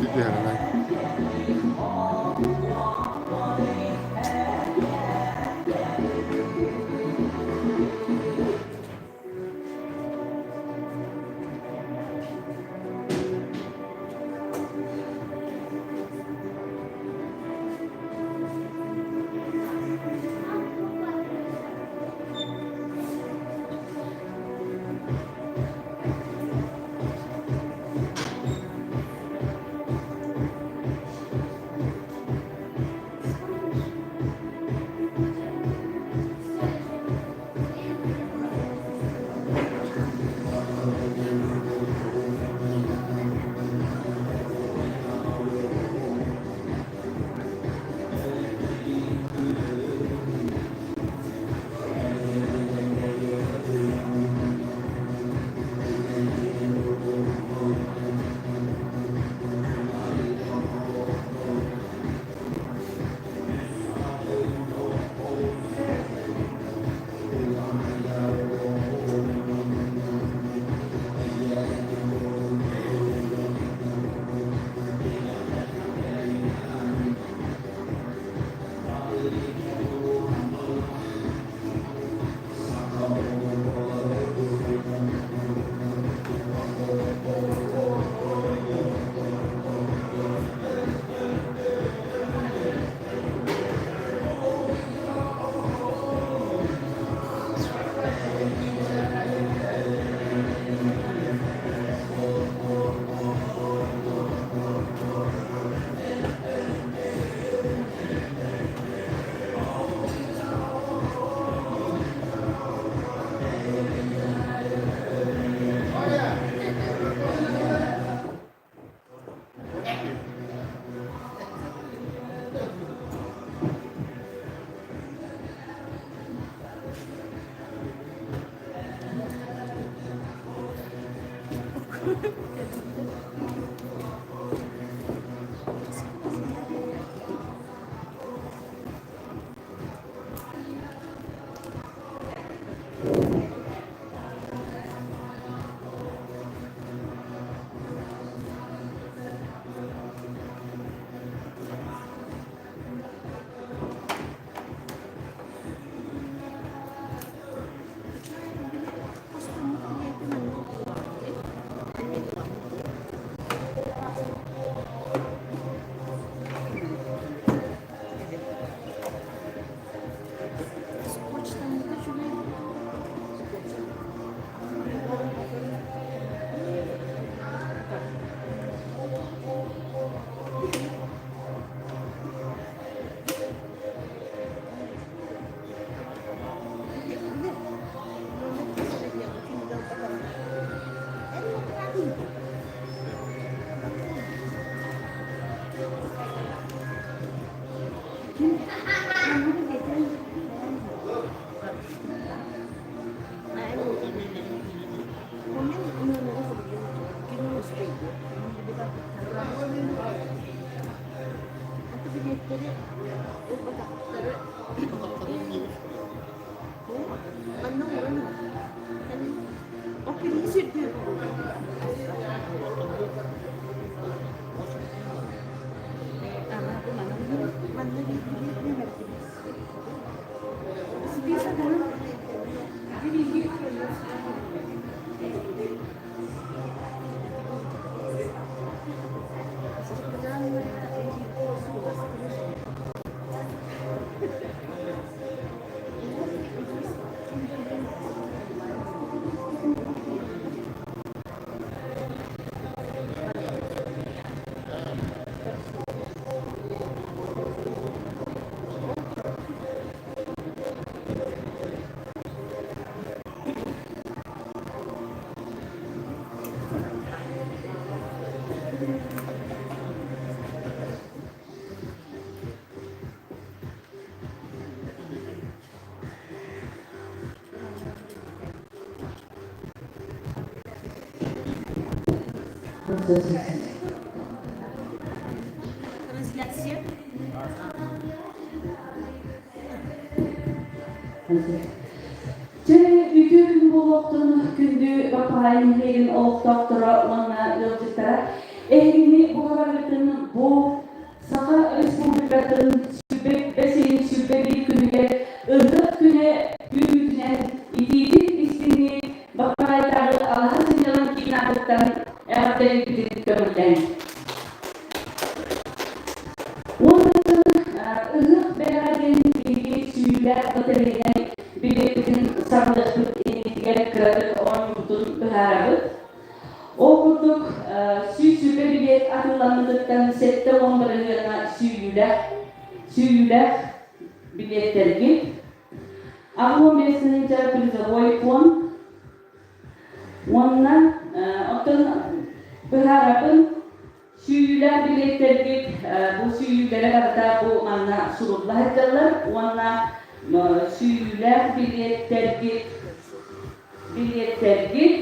түһэринэн. Трансляция. Чэ, үтүө күн буолуохтун күндү Баппаҕай нэһилиэгин олохтоохторо уонна ыалдьыттара. Эһигини бука бу Саха Республикатын сүбэ сүбэ биир күнүгэр Ыһыах күнэ үүммүтүнэн итиитик истиҥник Баппаҕайдааҕы алаһа сынньалаҥ киин аатыттан эҕэрдэлиирбитин көҥүллээҥ. Уонна ыһыах бэлэҕэ диэн биһиги сүүрүүлээх лотереянан билиэппитин саҕалыахпыт иннитигэр кыратык оонньуубутун быһаарабыт. Ол курдук, 120 билиэт атыыламмытыттан 70 бырыһыана сүүйүүлээх, сүүйүүлээх билиэттэргит. 85 тыһыынча призовой фонд уонна оттон быһаарабын сүүйүүлээх билиэттэргит бу сүүйүүлэрэ барыта бу манна сурулла сылдьаллар уонна сүүйүүлээх билиэттэргит билиэттэргит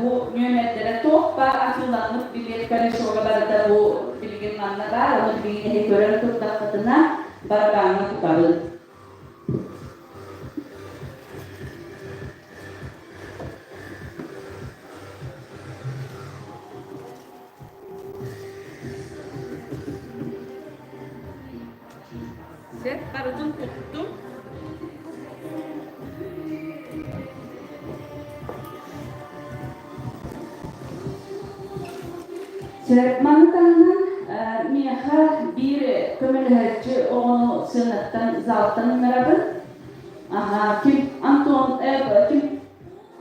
бу нүөмэрдэрэ туох баар атыыламмыт билиэт корешога барыта бу билигин манна баар ону билигин эһи көрөн турдаххытына барабааҥҥа тутабын. Сөп барытын туттум. Сөп маны таһынан миэхэ биир көмөлөһөөччү оҕону сыанаттан залтан ыҥырабын. Аха, ким Антон, ким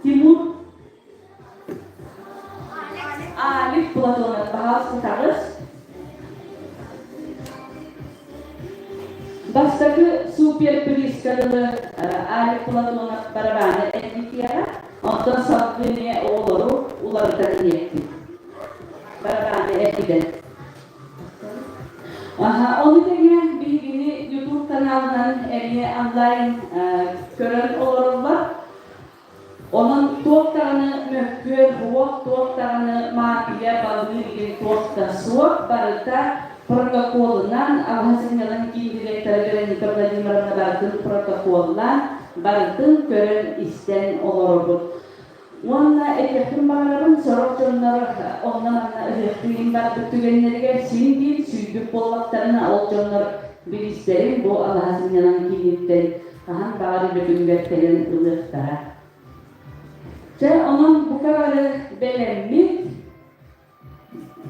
Тимур Алик Платонов, пожалуйста, таҕыс. Бастакы супер-приска дылы Алик Платонов барабааны эргитиэҕэ, онтон салгыы эмиэ оҕолору уларытан иһиэхпит. Барабааны эргитэн. Ону тэҥэ биһигини YouTube каналынан эмиэ онлайн көрөн олороллор. Онон туох даҕаны мөккүөр суох, туох даҕаны мааппыйа балыыр диэн туох да суох, барыта протоколунан Алаһа сынньалаҥ киин директора Вероника Владимировна барытын протоколлаан, барытын көрөн-истэн олоробут. Уонна этиэхпин баҕарабын, сорох дьоннор онно-манна ыһыахтыырын барбыт түгэннэригэр син биир сүүйбүт буоллахтарына, ол дьоннор бириистэрин бу Алаһа сынньалаҥ кииниттэн хаһан баҕар үлэтигэр кэлэн ылыахтара. Чэ, онон бука бары бэлэммит,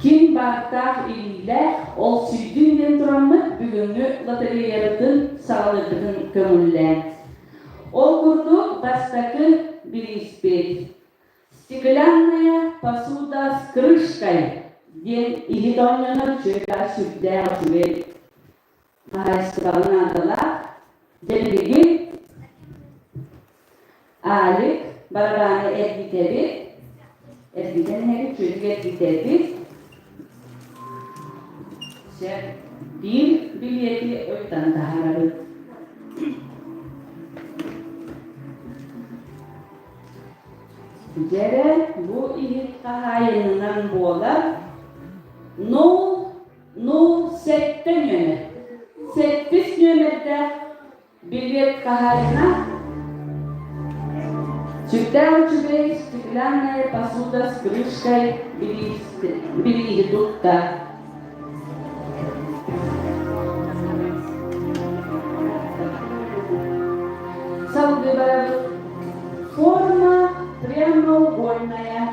ким баартаах илиилээх, ол сүүрдүн диэн тураммыт бүгүҥҥү лотереябытын саҕалыырбытын көҥүллээн. Ол курдук бастакы бирииспит «Стеклянная посуда с крышкой» диэн иһит оонньонор үчүгэй сүрдээх үчүгэй хаһаайыстыбаҕа наадалаах. Дьэ билигин Алик барабааны эргитэбит, эргитэн иһэбит, чүөтүк эргитэбит. Сөп. Биир билиэти ойутан таһаарабыт. Дьэрэ бу иһит хаһаайынынан буолар. Ну, Ну, сэттэ нүөмэр. Сэттис нүөмэрдээх билиэт хаһаайына Сүрдээх үчүгэй стеклянная посуда с крышкой бирииһи тутта. Салгыы барабыт. Форма прямоугольная.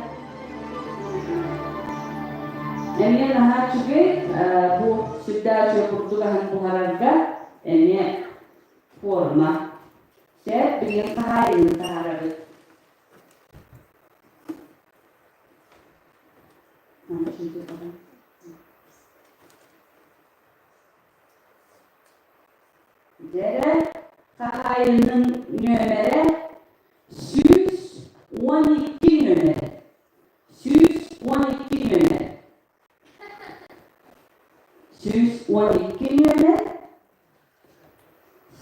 Эмиэ наһаа үчүгэй, бу сүрдээх үчүгэй курдук аһын буһарарга эмиэ форма. Сөп, билигин хаһаайынын таһаарабыт. Дьэрэ хаһаайынын нүөмэрэ 112 нүөмэр. 112 нүөмэр. 112 нүөмэр.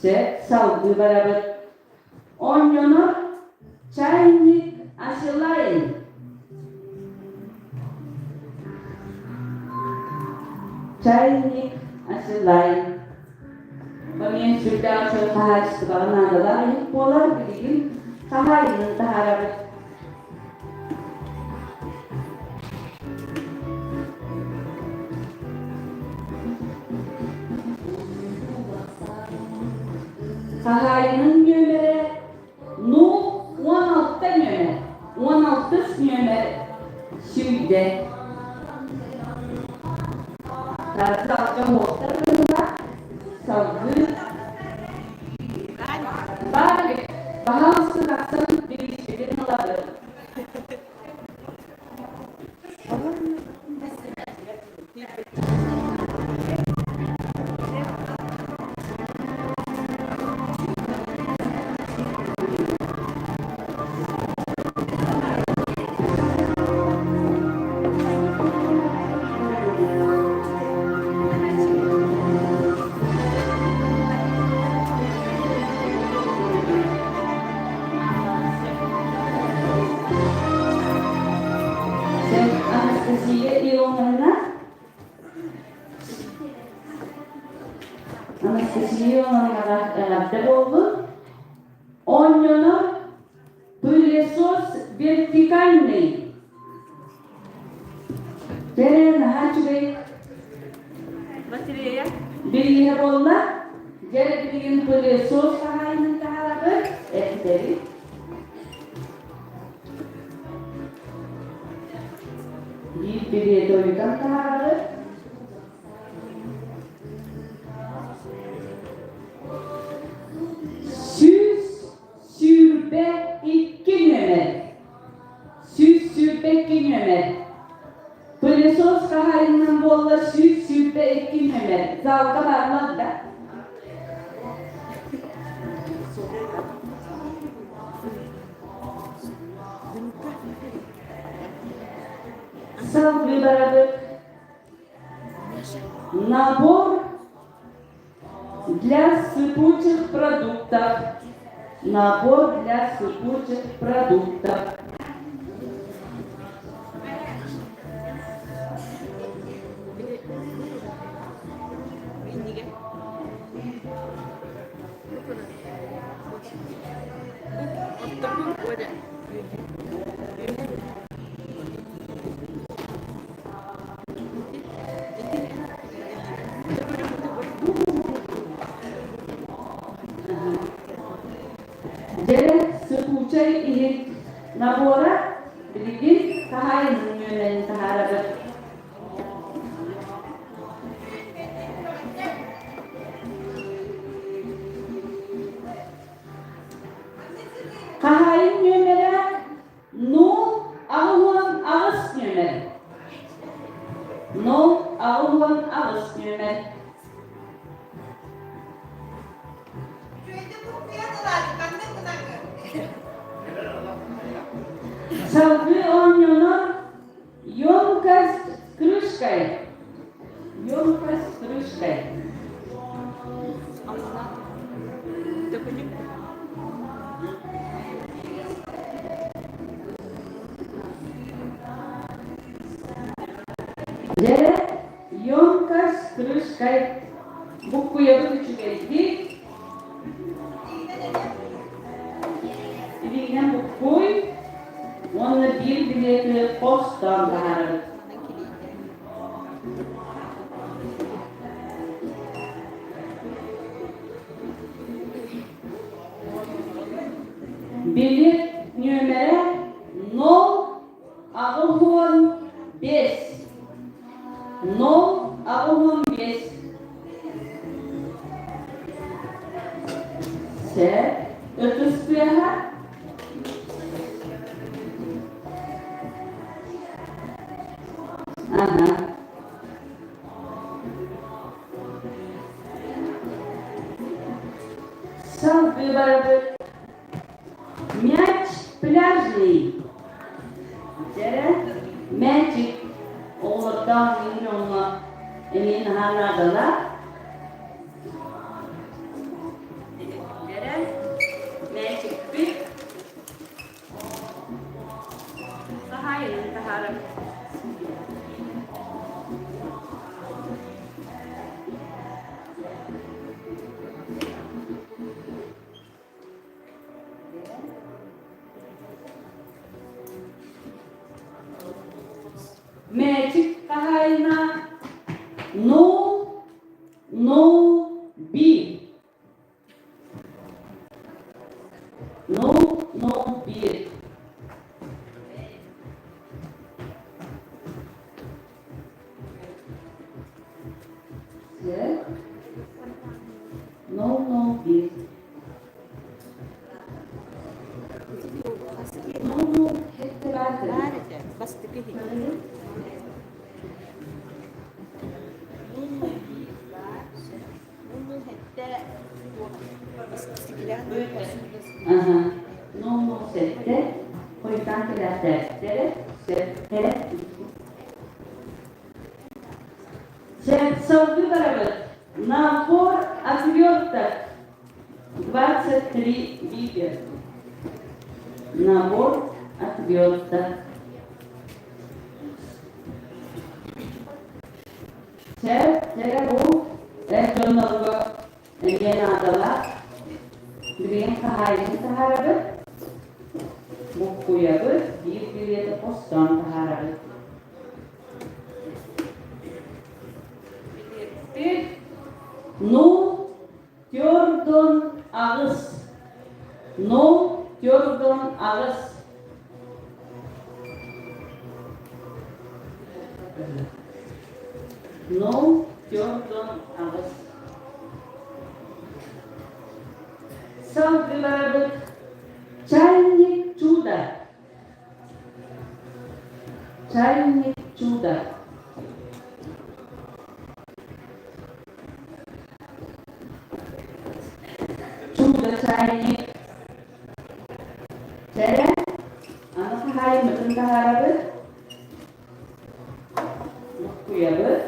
Сөп, салгыы барабыт. Оонньонор чайник Асилайн. Чайник Асилайн. Бу сүрдээх үчүгэй хаһаайыстыбаҕа наадалаах иһит буолар, билигин хаһаайынын таһаарабыт. Хаһаайынын нүөмэрэ 016 нүөмэр, 16 нүөмэр сүүйдэ. Сарсыарда уоттар гынна, салгыы баар баһаалыста тахсан бириискэтин ылабыт. Анастасия Ионовна Анастасия Ионовнаҕа эҕэрдэ буоллун. Оонньонор пылесос вертикальный. Дьэ, наһаа үчүгэй Батарея. бирииһэ буолла. Дьэ, билигин пылесос хаһаайынын таһаарабыт. Эрдэбит. Биир билиэти ойутан таһаарабыт. 122 нүөмэр. 122 нүөмэр. Пылесос хаһаайынынан буолла 122 нүөмэр. Залга бааллар да? Салгыы барабыт. Набор для сыпучих продуктов. Набор для сыпучих продуктов. Дьэ, сыпучай иһит набора билигин хаһаайынын үөмэн таһаарабыт. Хаһаайын нүөмэрэ 0 88 нүөмэр. 0 88 нүөмэр. Салгыы оонньонор емкость с крышкой. Емкость с крышкой. Төкүнүк. Дьэ, емкость с крышкой. Буккуйабыт үчүгэйдик. Илиинэн буккуй уонна биир билиэти хостоон таһаарабыт. Билиэт нүөмэрэ 0 85. 0 85. Сөп. Ытыс тыаһа. Ага. Салгыы барабыт. Мяч пляжный. Дьэ, мээчик оҕолордоох иҥин онно эмиэ наһаа наадалаах. Дьэ, мээчикпит хаһаайынын таһаарабыт. Мээчик хаһаайына 0 0 1. биир. С 001. 00 хэттэ баар Баар этэ, бастакы иһит. 001 баар, 007 Аха. 007 хойутаан кэлээхтээбиттэрэ. Сэттэ. Салгыы барабыт. Набор отверток. 23 видео. Набор отверток. Чэ, чэ бу эр дьоннорго эмиэ наадалаах. Билигин хаһаайынын таһаарабыт, буккуйабыт, биир билиэти хостоон таһаарабыт. Билиэппит ну төрдөн аҕыс. Ну төрдөн аҕыс. Ну төрдөн аҕыс. Салгыларбыт чайник чудо. Чайник чудо. Чудо чайник. Чэрэ, аны хаһаайыммытын таһаарабыт, буккуйабыт.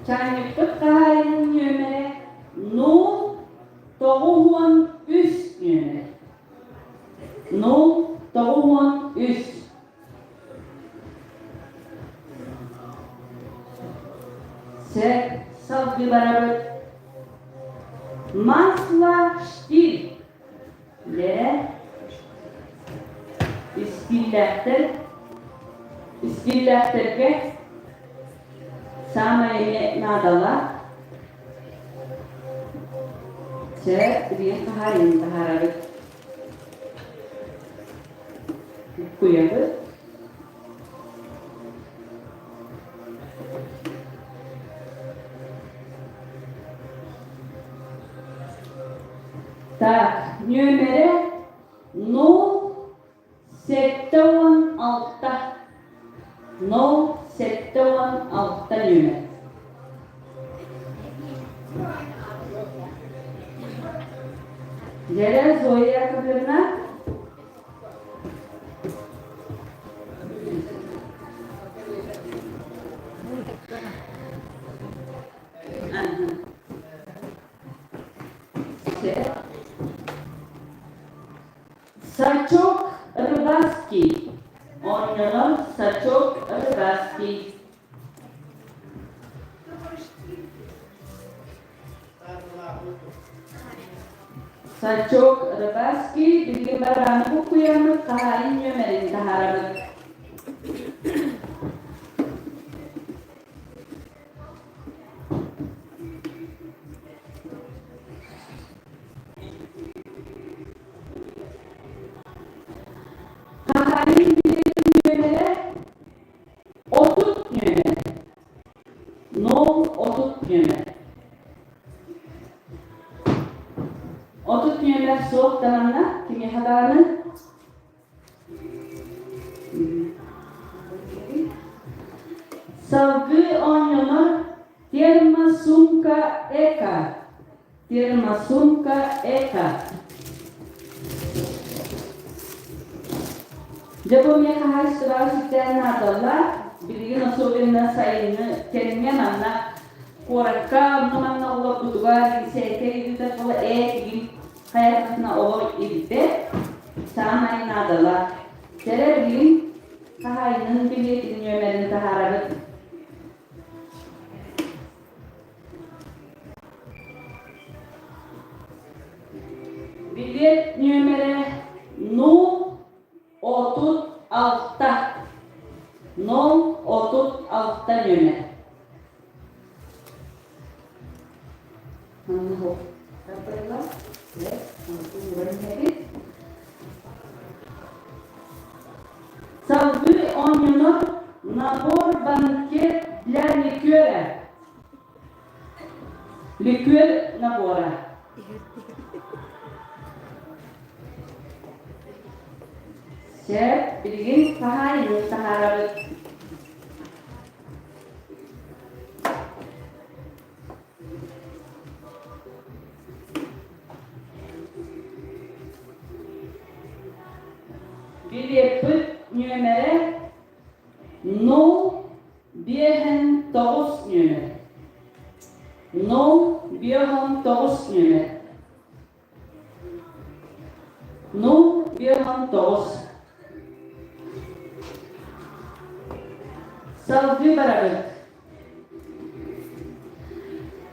Чайникпыт хаһаайынын нүөмэрэ 093 нүөмэр. 093. Сөп, салгыы барабыт. Масло штиль. Лэрэ истииллээхтэр истииллээхтэргэ саамай эмиэ наадалаах. Чэ, билигин хаһаайынын таһаарабыт. Буккуйабыт. Так, нүөмэрэ 076. 076 нүөмэр. Дьэрэ Зоя Яковлевна. Сачок рыбацкий. Оонньонор сачок рыбацкий. Сачок рыбацкий билигин барааны буккуйаммыт хаһаайын нүөмэрин таһаарабыт. Хаһаайын билиэтин нүөмэрэ 30 нүөмэр. 0 30 нүөмэр. 30 нүөмэр суох даҕаны кимиэхэ даҕаны Салгыы оонньонор термосумка эко. Термосумка эко. Дьэ бу эмиэ хаһаайыстыбаҕа сүрдээх наадалаах. Билигин особенно сайыҥҥы кэмҥэ манна куоракка онно-манна олорбутугар сээкэй ыытар буола ээ тигин хайатына оҕо ирбэт саамай наадалаах. Кэрэ билигин хаһаайынын билиэтин нүөмэрин таһаарабыт. Билиэт нүөмэрэ 036. 036 нүөмэр. Манна хоп. Тардыллар. Ууран иһэбит. Салгыы оонньонор набор банкет для ликера. Ликер набора. Сөп, билигин хаһаайынын таһаарабыт. Билиэппит нүөмэрэ нол биэһэн тоҕус нүөмэр. Нол биэһэн тоҕус нүөмэр. Нол биэһэн тоҕус. Салгыы барабыт.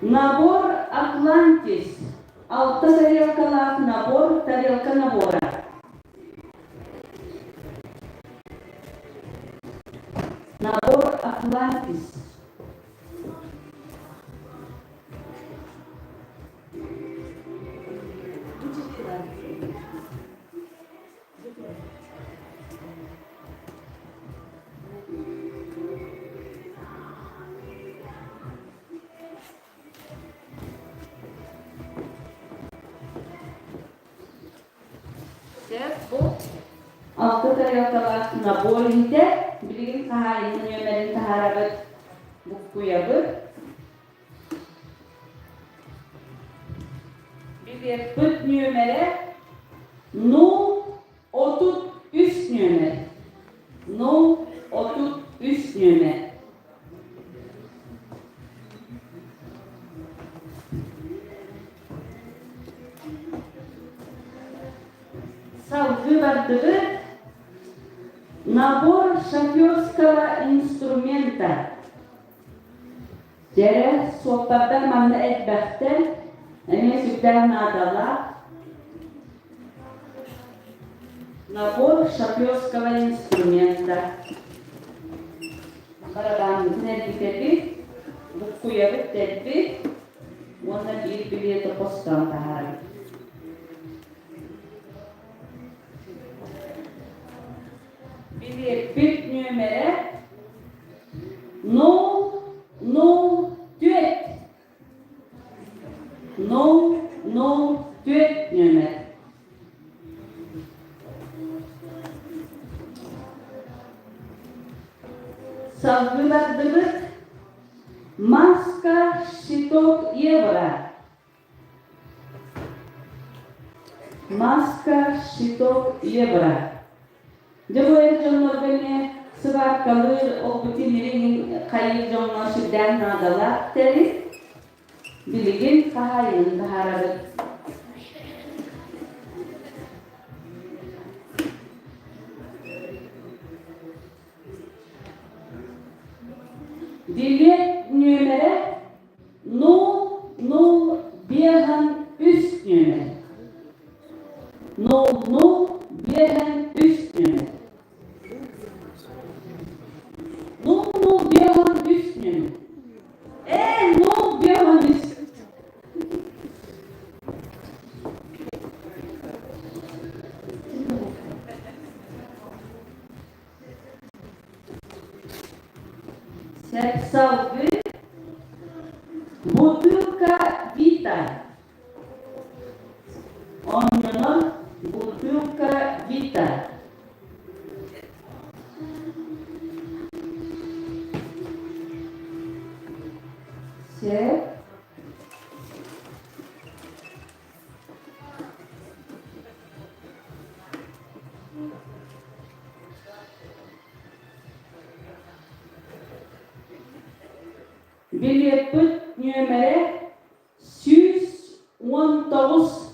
Набор Атлантис. Алта тарелкалаах набор тарелка набора. Набор Атлантис. Алта тарелкалаах набор иһитэ билигин хаһаайынын нүөмэрин таһаарабыт, буккуйабыт. Билиэппит нүөмэрэ 033 нүөмэр. 033 нүөмэр. Салгыы бардыбыт. Набор шоферского инструмента. Дьэрэ, суоппардар манна элбэхтэр, эмиэ сүрдээх наадалаах. Набор шоферского инструмента. Барабааммытын эргитэбит, буккуйабыт дэлби уонна биир билиэти хостоон таһаарабыт. Билиэппит нүөмэрэ нол нол түөрт. Нол нол түөрт нүөмэр. Салгыы бардыбыт. Маска щиток евро. Маска щиток евро. Дьэ бу эр дьоннорго эмиэ сыбааркалыыр ол-бу тимири хайыыр дьоҥҥо сүрдээх наадалаах тэрил. Билигин хаһаайынын таһаарабыт. Билиэт нүөмэрэ нол нол биэһэн үс нүөмэр. Нол нол биэһэн үс нүөмэр. Нол нол биэһэн үс нүөмэр. Ээ, нол биэһэн үс. Салгыы бутылка Вита. Оннунан бутылка Вита. Сөп. Билиэппит нүөмэрэ 119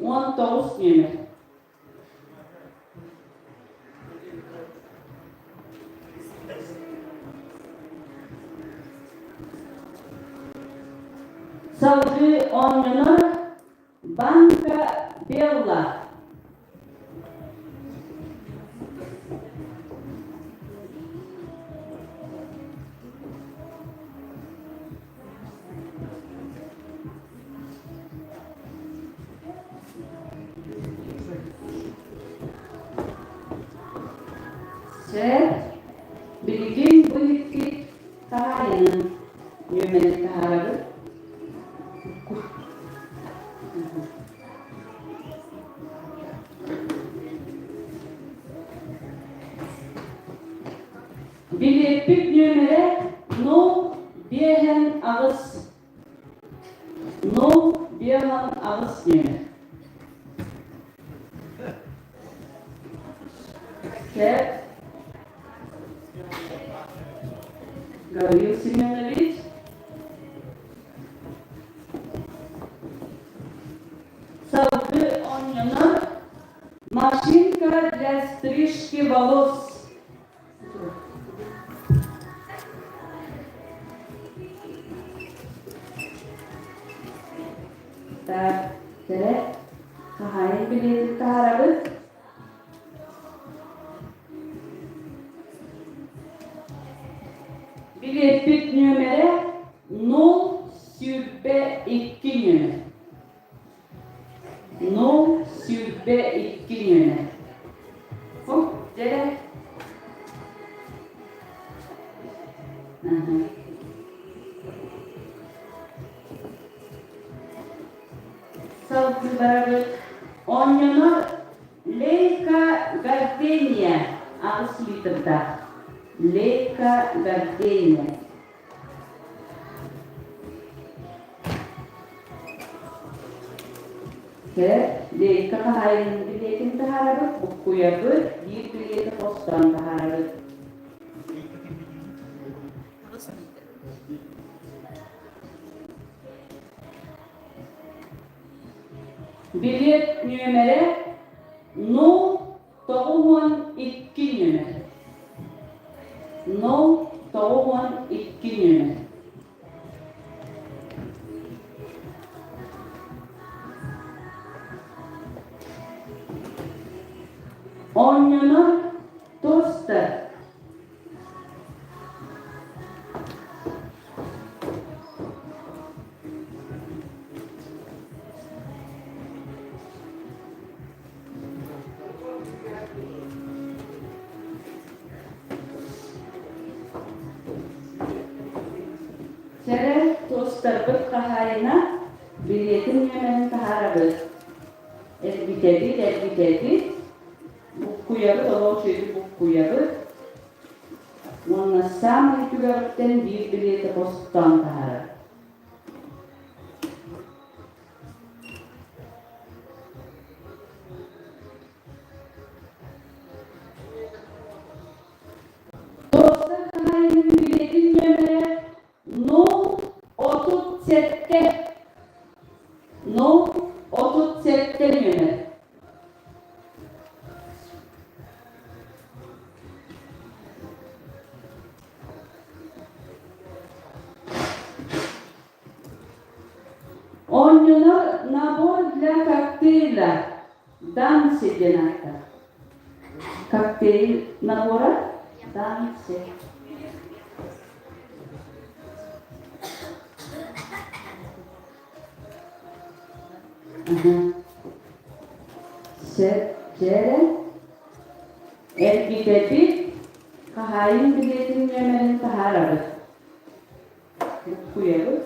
119 нүөмэр. Салгыы оонньонор Банка Белла. хаһаайынын нүөмэрин таһаарабыт. Билиэппит нүөмэрэ 058 058 нүөмэр. Сөп. Гаврил Семенович. Салгыы оонньонор Машинка для стрижки волос. Так, кэрэ хаһаайын билиэтин таһаарабыт. Билиэппит нүөмэрэ 022 нүөмэр. 022 нүөмэр. Оп, дьэ. Аха. Салгыы барабыт. Оонньонор Лейка Гардения 8 литрдаах. Лейка Гардения. Кэ, лейка хаһаайынын билиэтин таһаарабыт, буккуйабыт, биир билиэти хостоон таһаарабыт. Билиэт нүөмэрэ 092 нүөмэр. 092 нүөмэр. Оонньонор тостер. Сэрэ тостарбыт хаһаайына билиэтин нүөмэрин таһаарабыт. Эргитэбит, эргитэбит, буккуйабыт, олох үчүгэйдик буккуйабыт. Уонна саамай түгэҕиттэн биир билиэти хостоон таһаарар. Тостар хаһаайынын билиэтин нүөмэрэ 037 037 нүөмэр. Оонньонор набор для коктейля Данси диэн ааттаах. Коктейль набора Данси. Сэрэ эргитэбит, хаһаайын билиэтин нүөмэрин таһаарабыт. Буккуйабыт.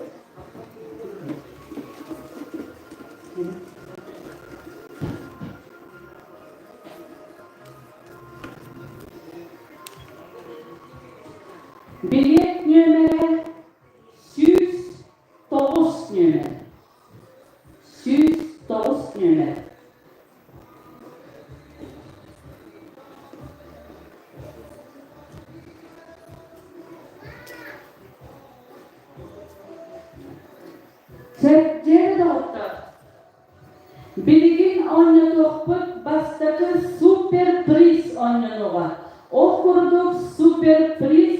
Билиэт нүөмэрэ 109 нүөмэр. 109 нүөмэр. Сэрдьиэр доҕоттор, билигин оонньотуохпут бастакы супер-приз оонньонуоҕа. Ол курдук супер-приз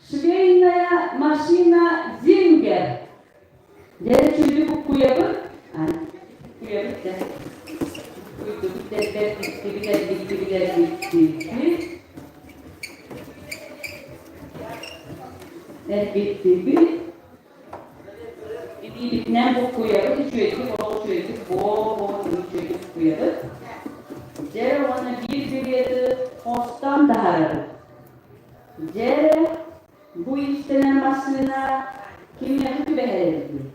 Швейная машина Зингер. Дьэ, чүлү буккуйабыт. Буккуйабыт дьэ. Буккуйдубут дэрбэр биттибит, эргиттибит, эргиттибит. Эргиттибит. Илиибитинэн буккуйабыт, үчүгэйдик, олох үчүгэйдик, буо-буо үчүгэйдик буккуйабыт. Дьэ, уонна биир билиэти хостоон таһаарабыт. Дьэ, Бу иистэнэр массыына кимиэхэ түбэһэр эбитий?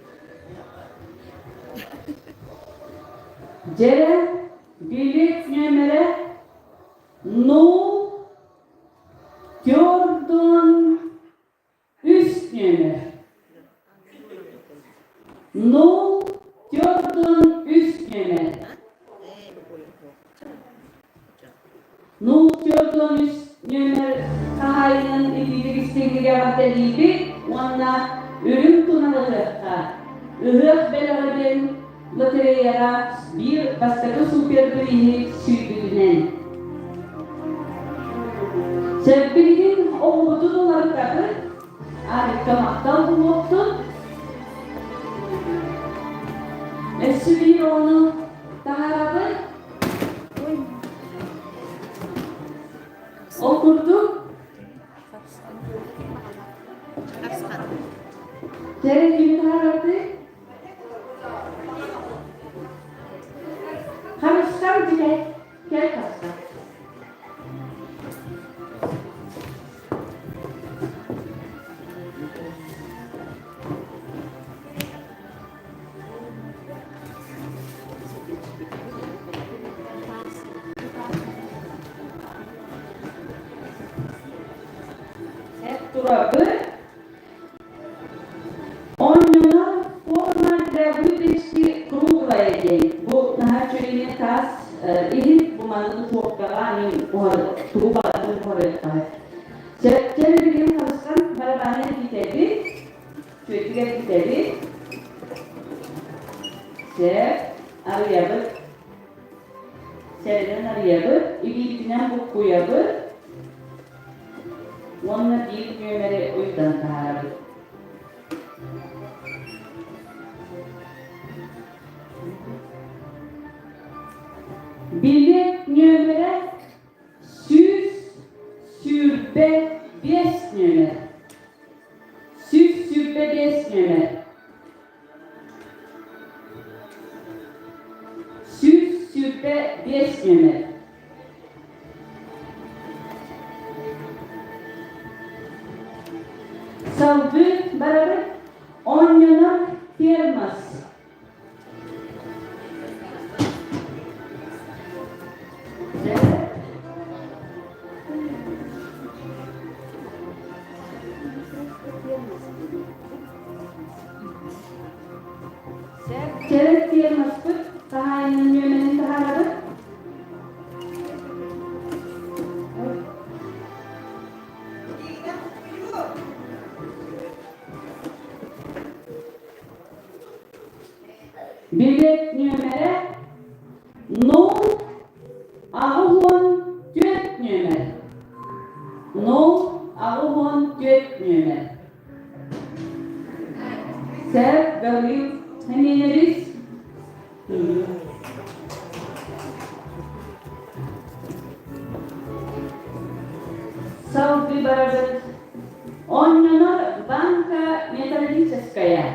Дьэрэ, билиэт нүөмэрэ нул төрдүн үс нүөмэр. Нул төрдүн үс нүөмэр. 043 нүөмэр хаһаайынын илиитик истиҥник эҕэрдэлиибит уонна үрүҥ тунал ыһыахха Ыһыах бэлэҕэ диэн лотереяҕа биир бастакы супер-бирииһи сүүйбүтүнэн. Сэрбилигин оҕобутун уларытабыт, Арыкка махтал буолуохтун. Өссө биир оҕону таһаарабыт. Ол курдук Кэрэ кими таһаарабытый? Харыстан дьиҥэ кэл тахса. Турабы Онньонон форма для выпечки круглая диэн бу наһаа үчүгэйинэн таас иһит бу манна духуопкаҕа мин тугу баҕарбын уһарыахха. Чэ билигин харысхан барабааны китэбит, түөтүгэр китэбит. Сөп, арыйабыт. Сэрэнэн арыйабыт, илиибитинэн буккуйабыт уонна биир нүөмэри уйдан таһаарабыт. Билиэт нүөмэрэ 125 нүөмэр. 125 нүөмэр. 125 нүөмэр. Салгыы барабыт оонньонор термос. Чэрэ термоспут хаһаайынын нүөмэрин таһаарабыт. Билиэт нүөмэрэ 084 нүөмэр. 084 нүөмэр. Сэр Гаврил Семенович. Салгыы барабыт. Оонньонор банка металлическая.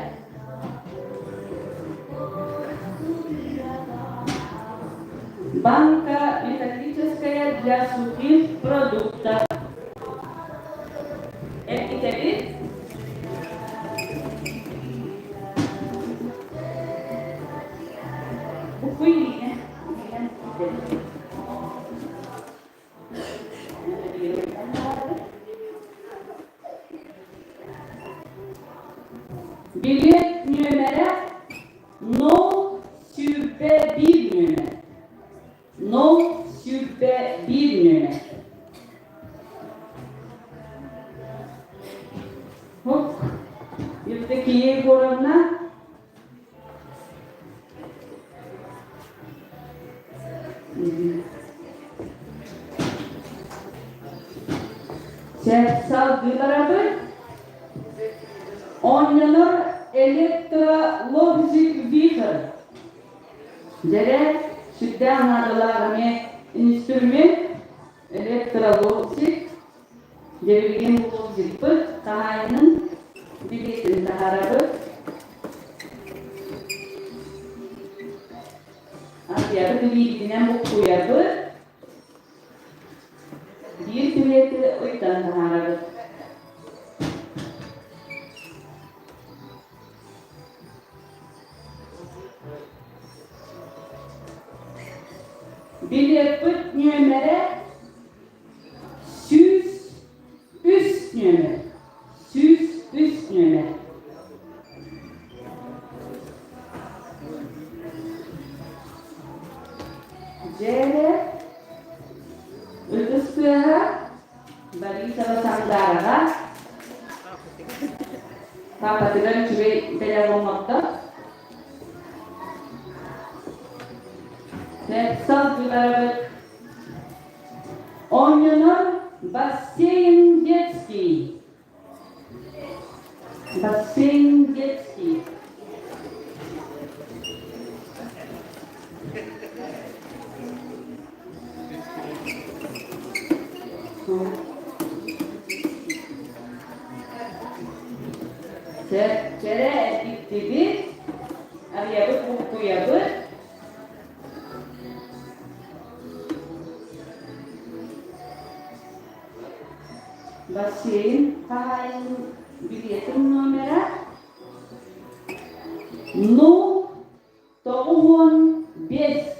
Банка металлическая для сухих продуктов. Эргитэбит. Букуй Билиэт нүөмэрэ 021 нүөмэр. 021 нүөмэр. Хук. Евдокия Егоровна. Салгыы барабыт. Оонньонор электролобзик вихрь. Дьэрэ сүрдээх наадалаах эмиэ инструмент электролобзик. Дьэ билигин лобзикпыт хаһаайынын билиэтин таһаарабыт. Арыйабыт илиибитинэн буккуйабыт. Биир билиэти ыйтан таһаарабыт. Билиэппит нүөмэрэ 103 нүөмэр. 103 нүөмэр. Дьээрэ ытыс тыаһа Борисова Сандаараҕа папатыгар үчүгэй бэлэх оҥордо. Салгыларабыт. Оонньонор бассейн детский. Бассейн детский. Чэрэ эргиттибит, арыйабыт, буккуйабыт. Бассейн хаһаайын билиэтин номера 095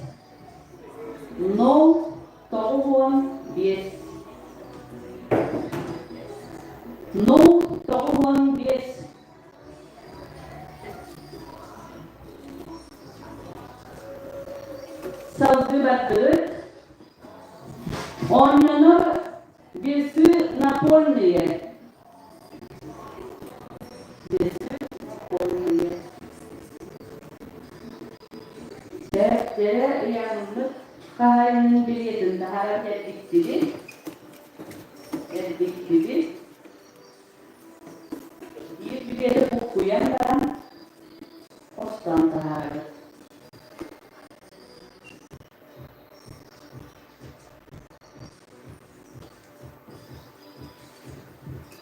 095 095. Салгыы бардыбыт. Оонньонор весы напольные. Весы напольные. Дьэ, ыйааныммыт хаһаайынын билиэтин таһааран эргиттибит. Эргиттибит. Биир билиэти буккуйан баран, хостоон таһаарабыт.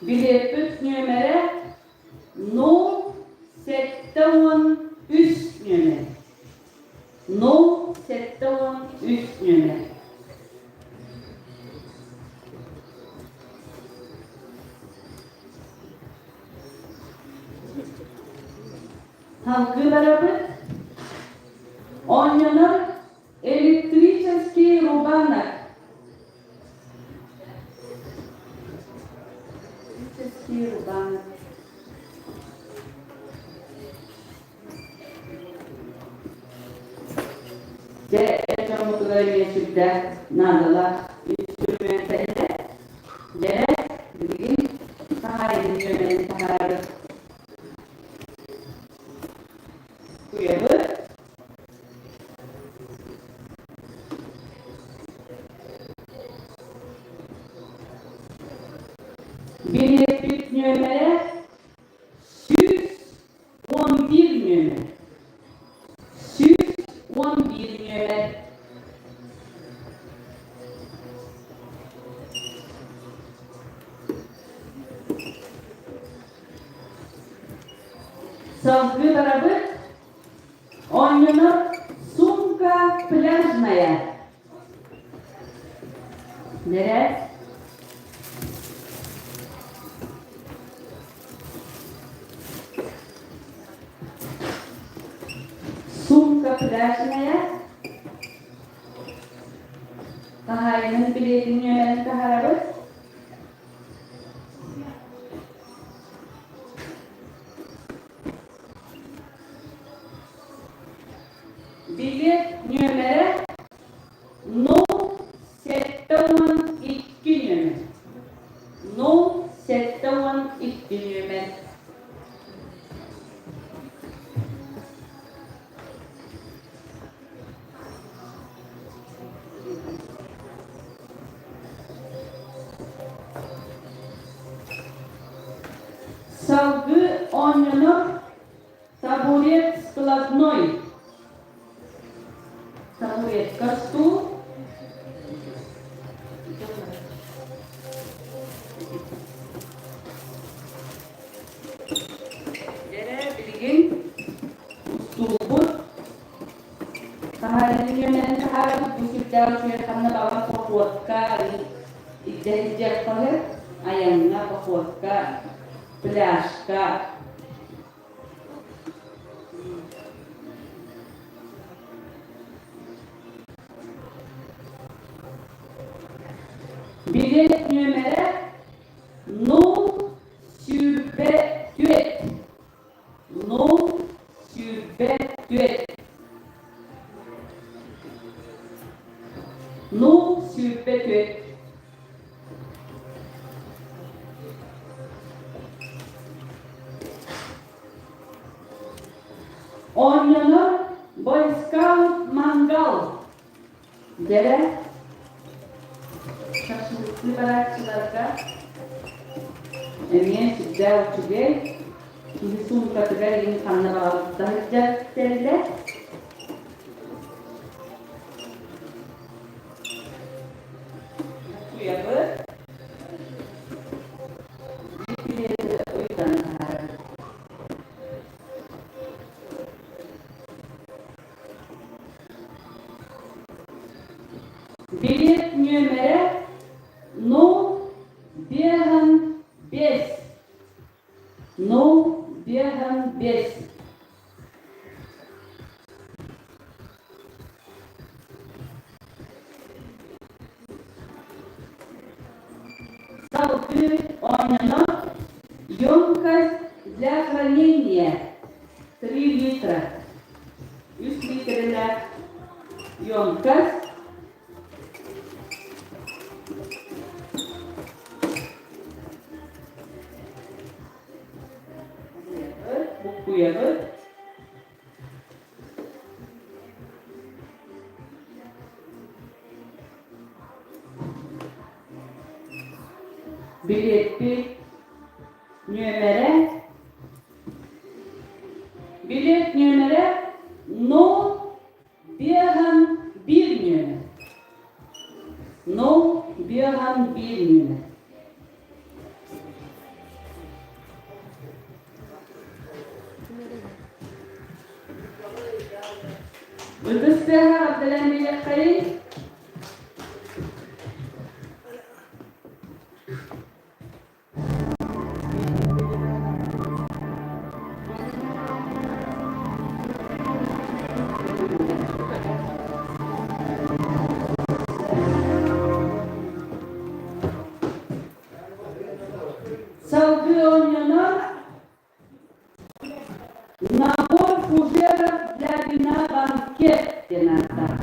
Билиэппит нүөмэрэ 073 нүөмэр. 073 нүөмэр. Салгыы барабыт. Оонньонор электрический рубанок. Электрический рубанок. Дьэ, эр дьоммутугар эмиэ сүрдээх наадалаах инструмент этэ. Дьэ, билигин хаһаайын үөмэрин таһаарабыт. Куйабыт. Билиэппит нүөмэрэ 111 нүөмэр. 111 нүөмэр. Салгыы барабыт. Оонньонор сумка пляжная. Нэрэ. Сумка пляжная. Хаһаайынын билиэтин нүөмэрин таһаарабыт. Билиэт нүөмэрэ 072 нүөмэр. 072 нүөмэр. Салгыы оонньонор табурет складной. Табуретка стул. Дьэрэ билигин устуулбут Хаһаайын үөмэнэн таһаарбыт бу сүрдээх үчүгэй ханна баҕар походка ирдэһилдьиэххэ айаҥҥа походка пляжка нүөмэрэ нул 24. Нул 24. Нул 24. Оонньонор бойскаут мангал Дьэрэ, шашлыктыы барааччыларга эмиэ сүрдээх үчүгэй, киһи суумкатыгар иһин ханна баҕарбыта сылдьар тэрилэ. Буккуйабыт. Биир ыйтан таһаарабыт. Билиэт нүөмэрэ 055. 055. Салгыы оонньонор емкость для хранения 3 литра. Үс литрэлээх емкость. Буккуйабыт. Билиэппит нүөмэрэ Билиэт нүөмэрэ 051 нүөмэр. 051 нүөмэр. Ытыс тыаһа ардылан билиэххэйин. Салгыы оонньонор Набор фужеров для вина банкет диэн ааттаах.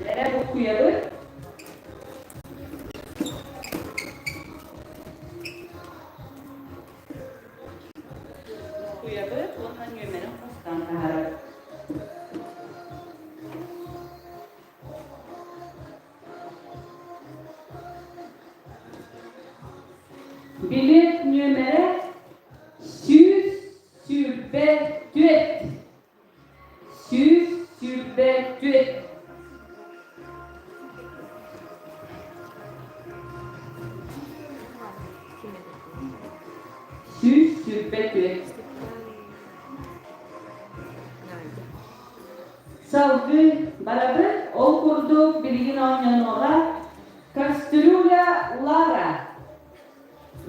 Эрэ буккуйабыт. Буккуйабыт уонна нүөмэрин хостоон таһаарабыт. Билиэт нүөмэрэ 124. 124. 124. Салгыы барабыт. Ол курдук билигин оонньонуоҕа Кастрюля Лара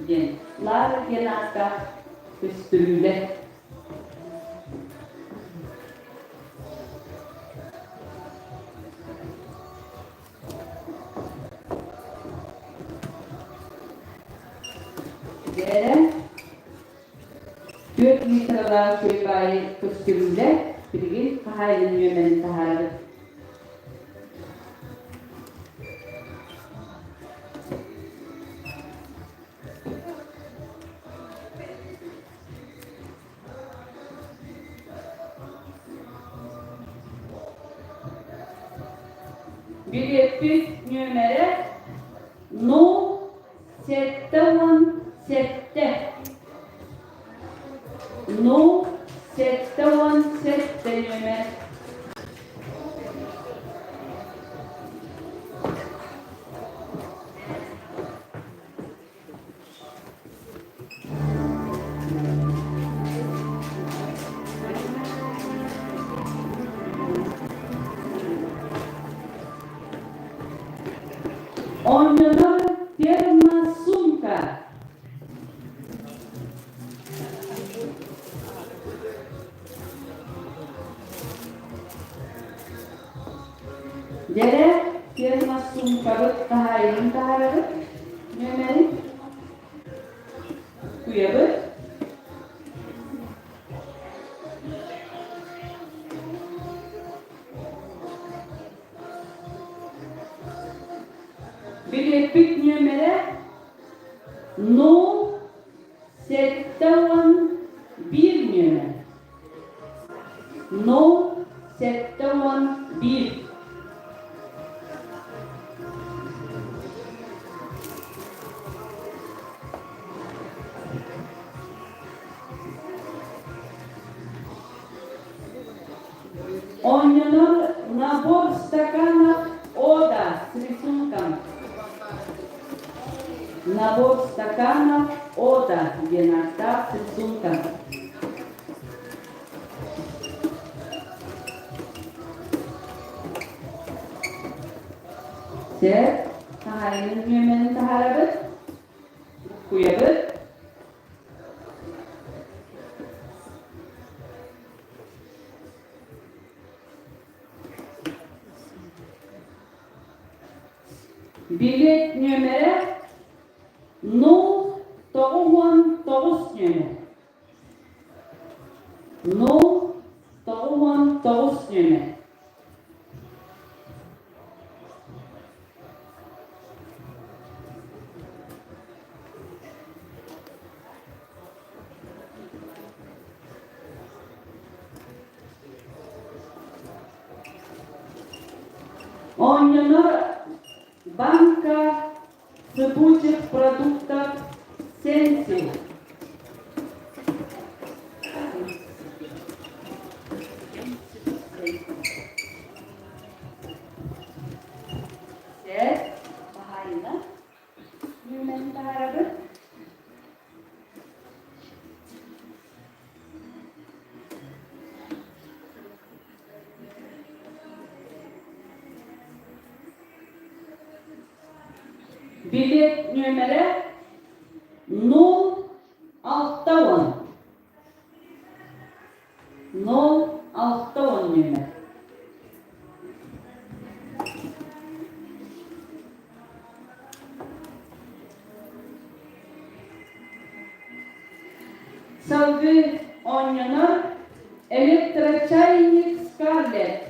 диэн. Лара диэн ааттаах көстүрүүлэ. Дьэрэ 4 литралаах чэй баайы көстүрүүлэ билигин хаһаайынын нүөмэрин таһаарабыт. Билиэппит нүөмэрэ 077. 077 нүөмэр. Оонньонор термосумка. Буукубабыт хаһаайынын таһаарабыт. Нүөмэрин куйабыт. Билиэппит нүөмэрэ 071 нүөмэр. 071. Оонньонор набор стаканов Ода с рисунком. Набор стаканов Ода диэн ааттаах с рисунком. Сөп, хаһаайынын нүөмэрин таһаарабыт, буккуйабыт. Билиэт нүөмэрэ 099 нүөмэр. 099 нүөмэр. Оонньонор банка сыпучих продуктов Сенси. Сэр, баһаайына, нүөмэрин таһаарабыт. Билиэт нүөмэрэ 060. 060 нүөмэр. Салгыы оонньонор электрочайник Скарлетт.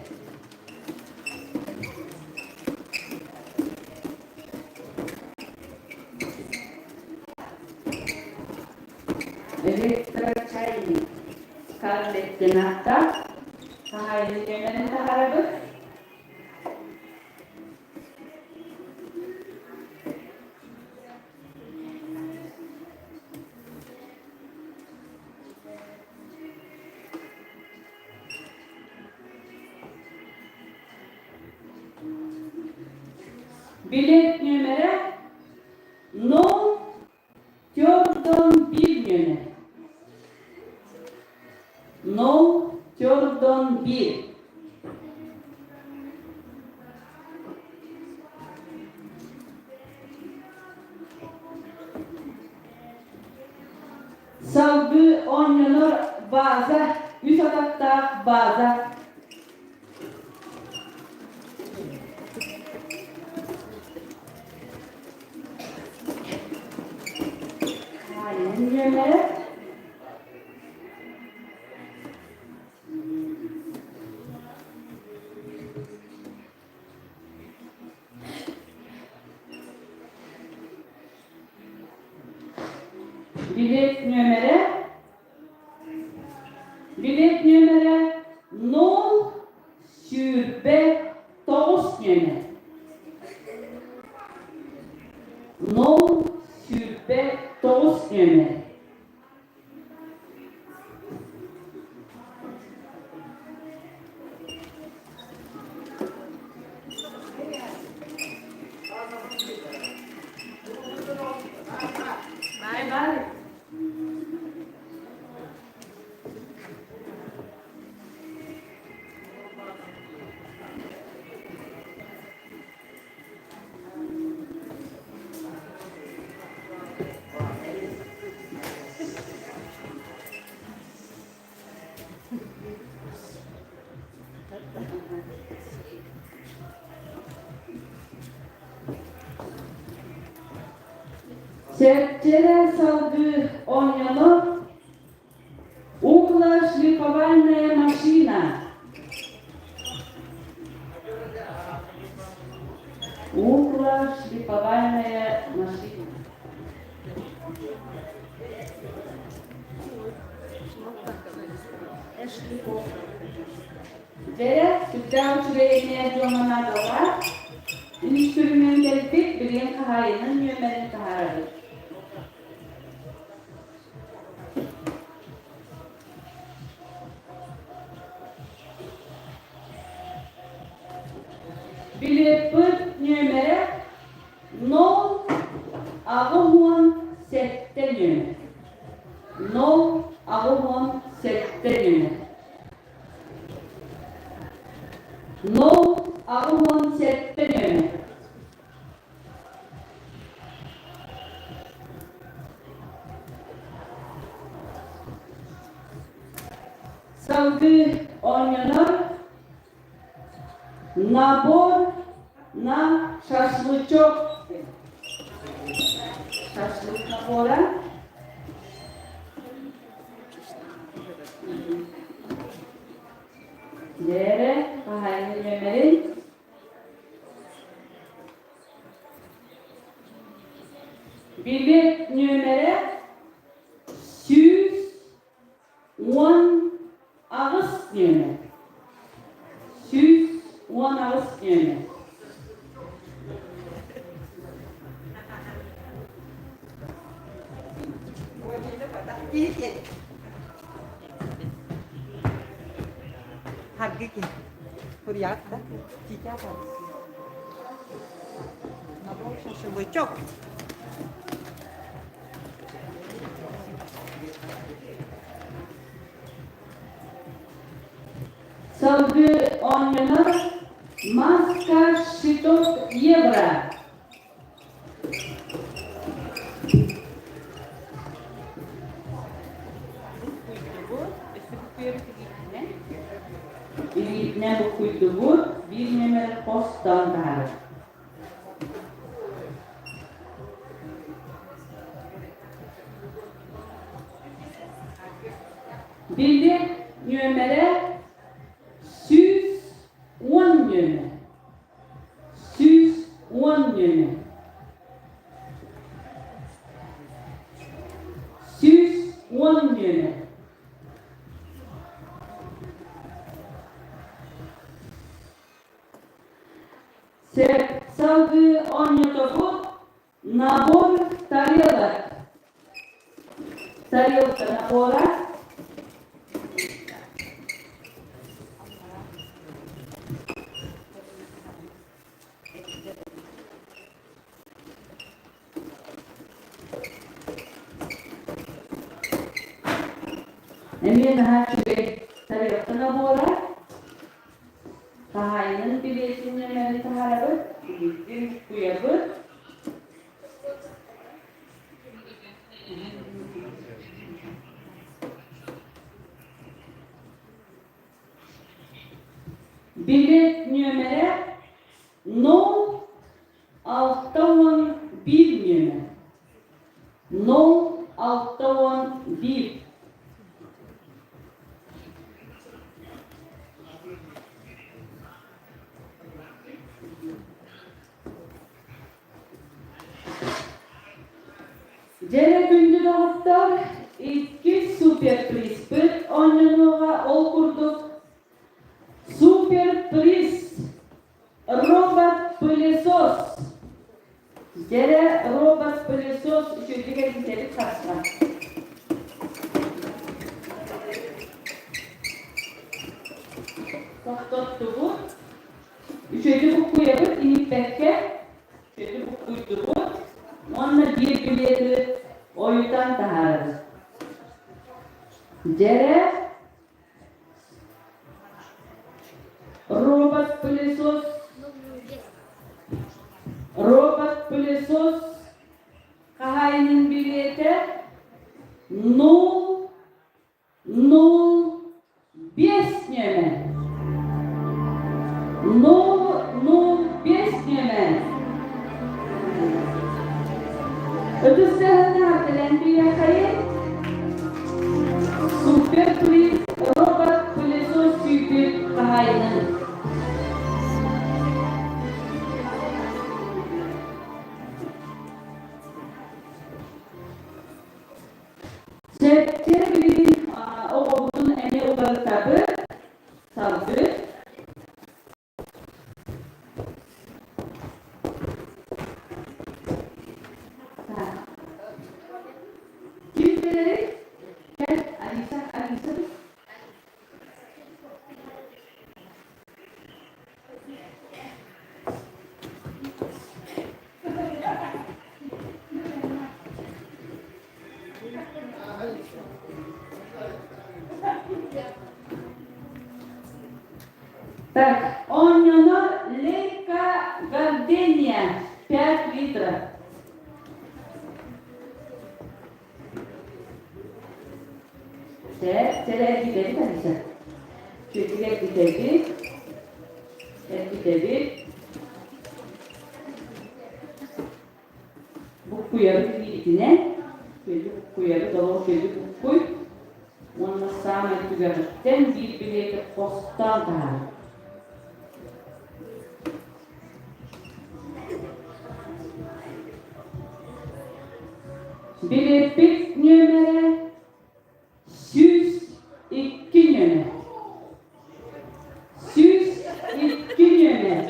Электрочайник Скарлетт диэн ааттаах хаһаайын нүөмэрин таһаарабыт. Билет нүөмэрэ 041 нүөмэр. 041. Салгыы оонньонор бааза, үс атахтаах бааза. Нүөмэрэ Билет нүөмэрэ Билет нүөмэрэ 029 нүөмэр. 029 нүөмэр. Сэрчэрэ салгыы оонньоно Укла шлифовальная машина. Укла шлифовальная машина. Дьэ, сүрдээх үчүгэй эмиэ дьоҥҥо наадалаах. Үнүстүрүмүөн кэлбит, билигин хаһаайынын нүөмэрин таһаарабыт. Билиэппит нүөмэрэ 087 нүөмэр. 087 нүөмэр. 087 нүөмэр. Салгыы оонньонор набор на шашлычок. Шашлык набора. Дээрэ хаһаайын нүөмэрин Билиэт нүөмэрэ 118 нүөмэр. 118 нүөмэр. Харгы Курьят, да? Шашлычок. Салгыы оонньонор маска щиток евро. Илиитинэн буккуйдубут, биир нүөмэр хостоон таһаарар. Билиэт нүөмэрэ 110 нүөмэр. 110 нүөмэр. 110 нүөмэр. Сөп. Салгыы оонньотобут набор тарелок. Тарелка набора. Эмиэ наһаа үчүгэй тарелка набора. Хаһаайынын билиэтин нөмөрүн таһаарабыт, билиэтин куйабыт. Билиэт нүөмэрэ 061 нүөмэр. 061. Дьэрэ күндү доҕоттор, иккис суперпризпыт оонньонуоҕа ол курдук суперприз робот-пылесос. Дьэрэ робот-пылесос үчүгэйдик эргитэбит харсыма. Тохтоттубут. Үчүгэйдик буккуйабыт иһиппэккэ. Үчүгэйдик буккуйдубут. Уонна биир билиэти ойутан таһаарабыт. Дьэрэ Робот-пылесос Робот-пылесос хаһаайынын билиэтэ 005 нүөмэр. 005 нүөмэр. Ытыс тыаһыннаах кэлэн биһиэхэйин Супер Турист робот пылесос сүүрбүт хаһаайынын. Сөптөр билигин оҕобутун эмиэ уларытабыт, салгыы. Ким кэлэрий? Кэл, Алиса, Алиса. Так, оонньонор Лейка Гардения 5 литров. Чэ, чэ, эргитэбит, Алиса. Чүөчүгэ эргитэбит. Эргитэбит. Буккуйабыт илиитинэн, күөлү буккуйабыт, олох күөлү буккуй уонна саамай түгэҕиттэн биир билиэти хостоон таһаар. Билиэппит нүөмэрэ 102 нүөмэр. 102 нүөмэр.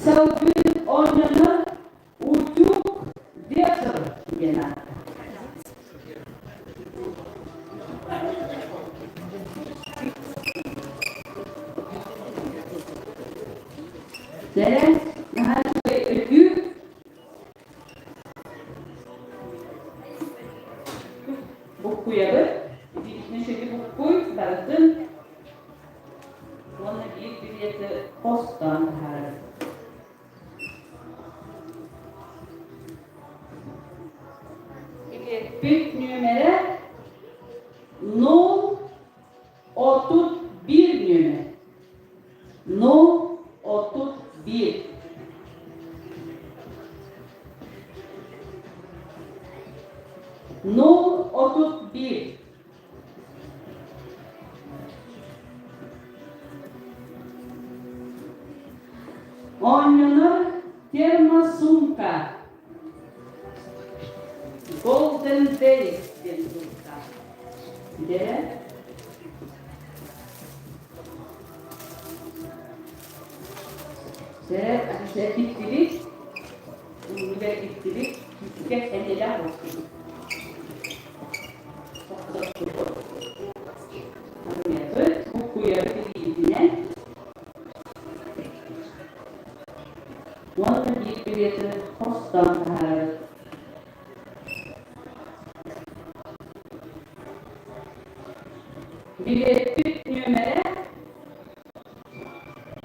Салгыы оонньонор Утюг ветер диэн ааттанар. Дьэ, наһаа үчүгэй өтүү. Буккуйабыт. Итиитинэ үчүгэй буккуй барытын уонна биир билиэти хостоон таһаарабыт. Билиэппит нүөмэрэ 031 нүөмэр. 031. 031. Оонньонор термосумка Golden Days диэн суруктаах. Дьэ, дьэ, иттибит, иннигэр иттибит, күүскэ энньэлээх буолсубут. Армиябыт буккуйары билиитинэн уонна биир билиэти хостоон таһаарабыт. Билиэппит нүөмэрэ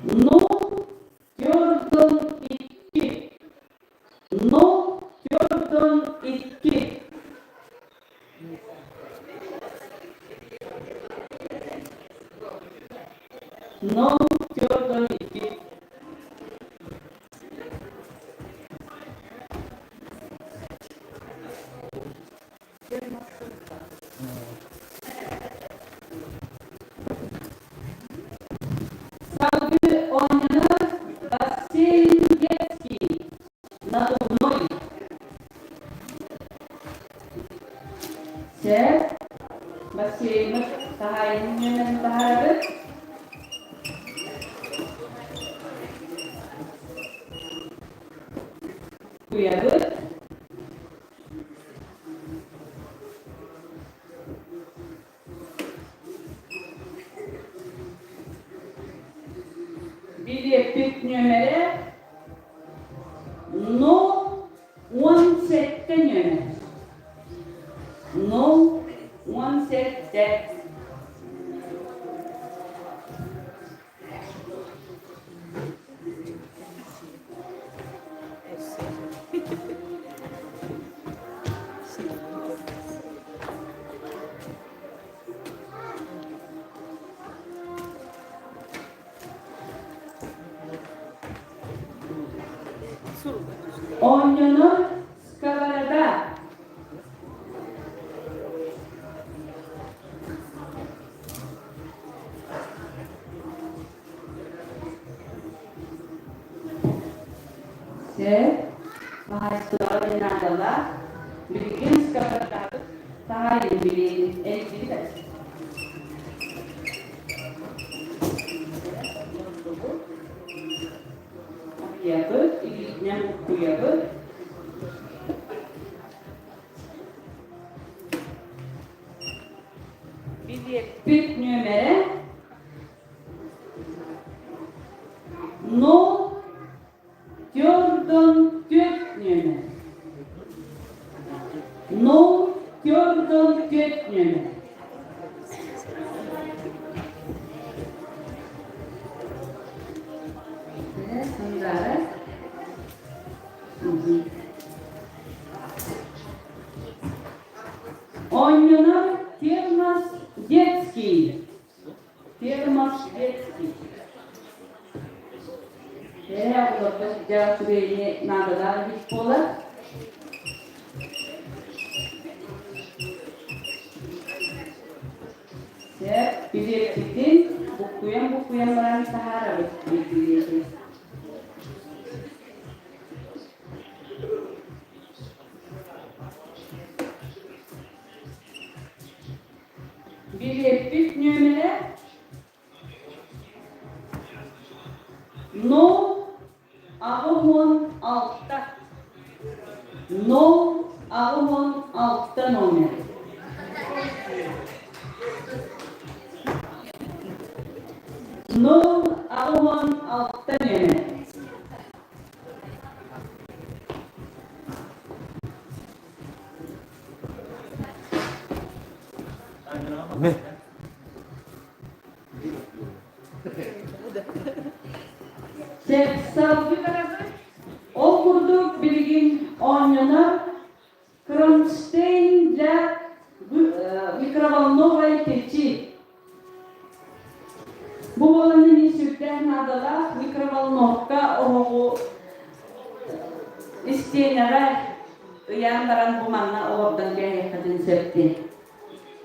042. 042. 042. Салгыы оонньонор бассейн детский надувной. Сэр, бассейммыт хаһаайынын ньүөмэрин таһаарабыт. Куйабыт. Билиэппит нүөмэрэ 0 17 нүөмэр. 0 17. Оонньонор сковорода. Сэ хаһаайыстыбаҕа наадалаах билигин сковородабыт таайын билиэн эргийбит. Арыйабыт, илиитинэн буккуйабыт. Билиэппит нүөмэрэ 0 44 нүөмэр. 0 44 нүөмэр. Сандара. Оонньонор термос детский. Термос детский. Ээ, олорго сылдьар үчүгэйини наадалаах эбит буолар. Сөп, билиэппитин буккуйан-буккуйан баран таһаарабыт билиэти. Билиэппит нүөмэрэ 0 86. 0 86 номер. 0 86 нүөмэр. Салгыы барабыт. Ол курдук билигин оонньонор кронштейн для микроволновой печи. Бу буолан эмиэ сүрдээх наадалаах микроволновка оһоҕу истиэнэҕэ ыйаан баран бу манна олордон кээһиэххитин сөп диэн.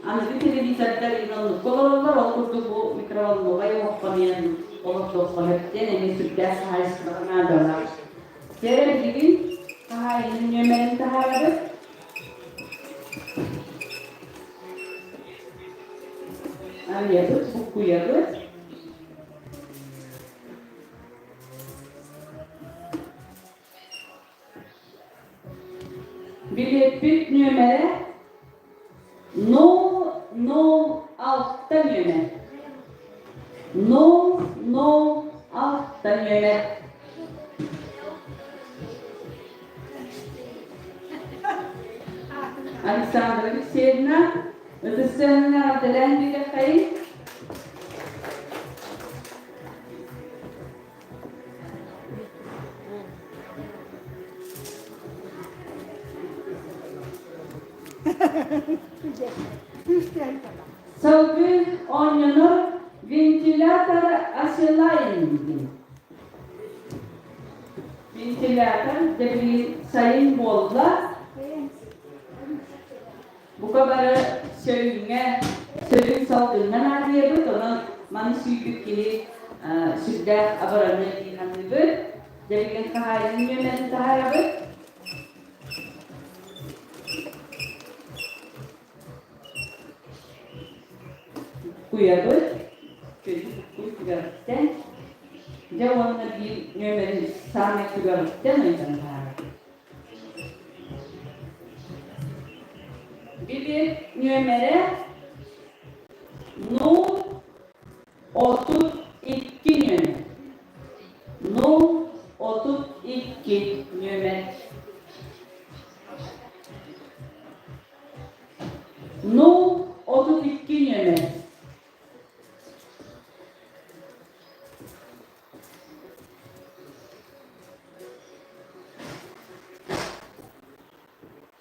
Аныгы телевизордар оннукка олороллор, ол курдук бу микроволновай оһоххо эмиэ олордуохха сөп диэн эмиэ сүрдээх хаһаайыстыбаҕа наадалаах. Дьэ, билигин хаһаайынын нүөмэрин таһаарабыт. Арыйабыт, буккуйабыт. Билиэппит нүөмэрэ 0 0 6 нүөмэр. 0 0 6 нүөмэр. Александра Алексеевна, ытыс эҕэрдэлээн биэриэххэйиҥ. Салгыы оонньонор вентилятор оселайн Вентилятор дьэ сайын буолла. Бука бары сөрүүҥҥэ, сөрүүн салгыҥҥа наадыйабыт, онон маны сүүйбүт киһи сүрдээх абыраны дии саныыбыт. Дьэ хаһаайын нүөмэрин таһаарабыт. Куйабыт, куй түгэҕиттэн, дьэ уонна биир нүөмэрин саамай түгэҕиттэн ыйытан таһаарабыт. Билиэт нүөмэрэ 0 32 нүөмэр. 0 32 нүөмэр. 0. 32 нүөмэр.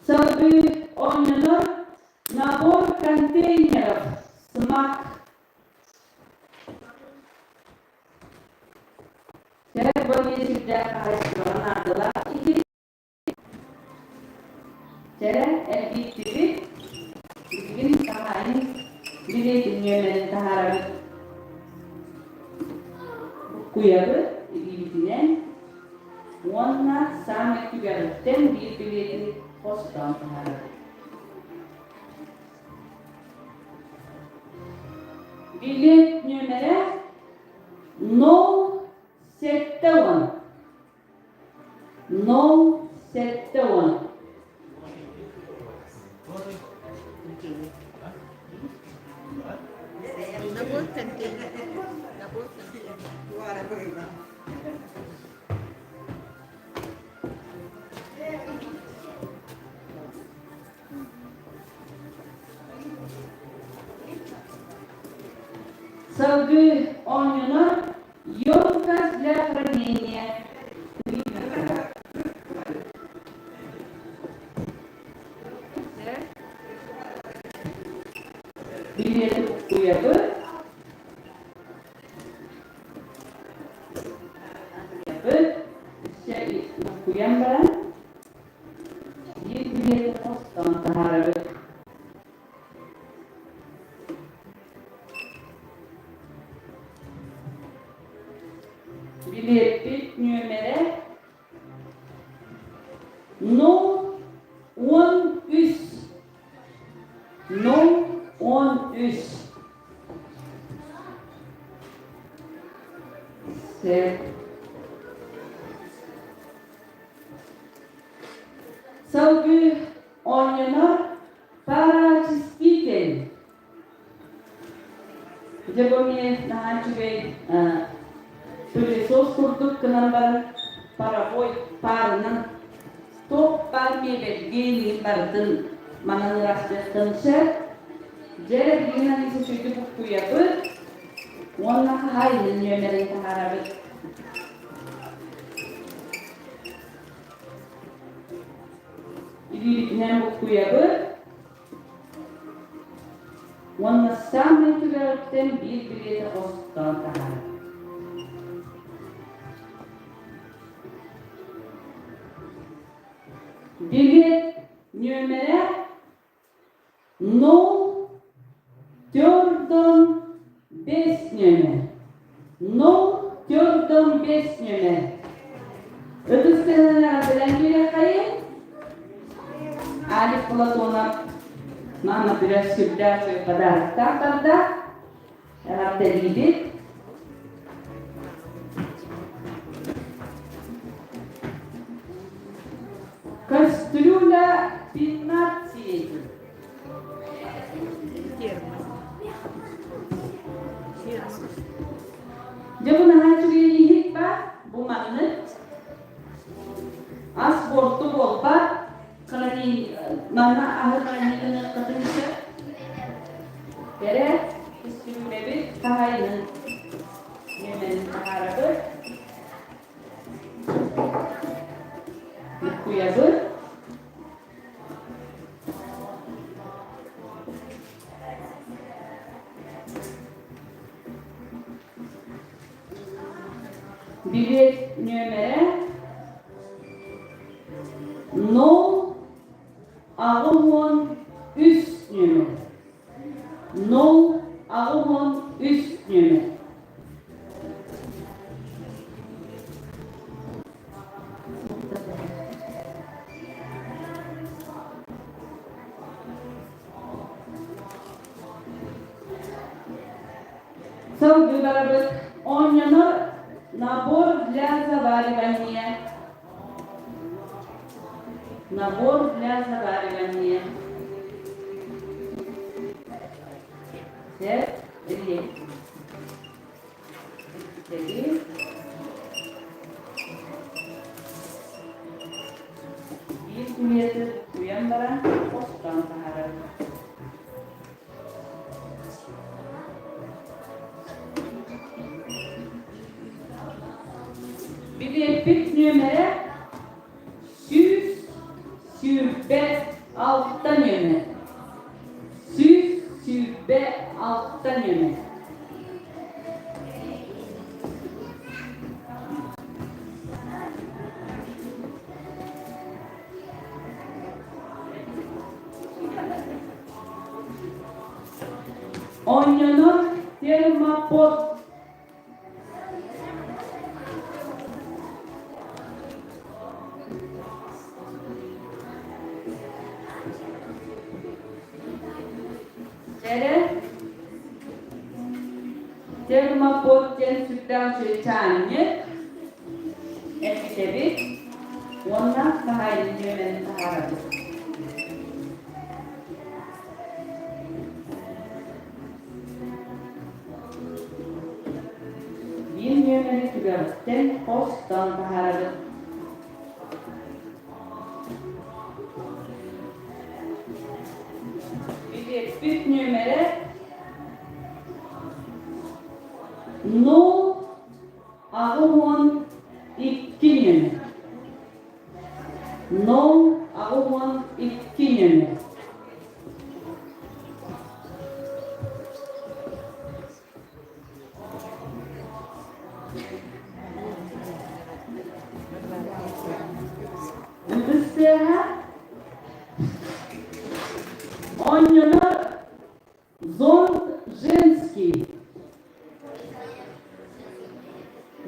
Салгыы оонньонор набор контейнеров смак. Сэр бу сирдээх хаһаайыстыбаҕа наадалаах киһи Чэ, эргиттибит, билигин хаһаайын билиэтин нүөмэрин таһаарабыт. Буккуйабыт илиибитинэн уонна саамай түгэҕиттэн биир билиэтин хостоон таһаарабыт. Билиэт нүөмэрэ 070. 070. Салгыы оонньонор Емкость для хранения. Билиэти уйабыт. Уйабыт. Өссө уккуйан баран биир билиэти хостоон таһаарабыт. Билиэппит нүөмэрэ 0 13. 0 13. Сөп. Салгыы оонньонор пароочиститель. Дьэ бу эмиэ наһаа үчүгэй пылесос курдук гынан баран паровой паарынан туох баар миэбэлгэ иһин барытын манан ыраастыахтан сөп. Дьэ билигин Алиса үчүгэйдик буккуйабыт уонна хаһаайынын нүөмэрин таһаарабыт. Илиибитинэн буккуйабыт. Уонна саамай түгэҕиттэн биир билиэти хостоон таһаарар. Билиэт нүөмэрэ 0 45 нүөмэр. 0 45 нүөмэр. Ытыс тыаһынан эҕэрдэлээн киириэххэйиҥ. Алик Платонов мама күрэс сүрдээх үчүгэй подароктаах барда. Эҕэрдэлиибит. Кастрюля 15. Термос. Термос. Дьэ бу наһаа үчүгэй иһит баар. Бу маннык ас буорту буолбат. Храни манна аһы хранилыныаххытын сөп. Кэрэ көстүүмэбит хаһайынын нүөмэрин таһаарабыт. Буккуйабыт. Билиэт нүөмэрэ 083 нүөмэр. 083 нүөмэр. Салгыы барабыт. Оонньонор набор для заваривания. Набор для заваривания. Сет, или. Или. Биир метр уйан баран хостоон таһаарар. нүөмэрэ 126 нүөмэр. 126 нүөмэр. Оонньонор термопод. Эрэ термопод диэн сүрдээх чуйчаанньык эппитэбит уонна хаһаайын нүөмэрин таһаарабыт. Биир нүөмэри түгэҕиттэн хостоон таһаарабыт. Билиэппит нүөмэрэ 082 нүөмэр. 082 нүөмэр. Үгүс сыаһа оонньонор зонт женский.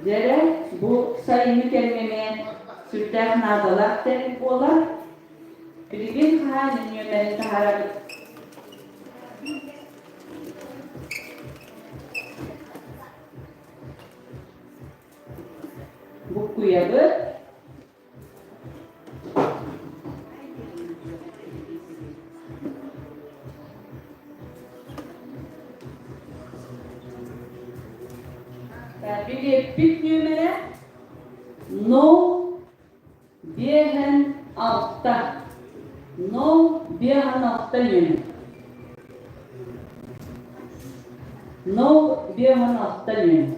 Дьэрэ, бу сайыҥҥы кэмҥэ сүрдээх наадалаах тэрил буолар. Билигин хаһан нүөмэрин таһаарабыт? Буккуйабыт. Билиэппит нүөмэрэ 056. 056 нүөмэр. 056 нүөмэр.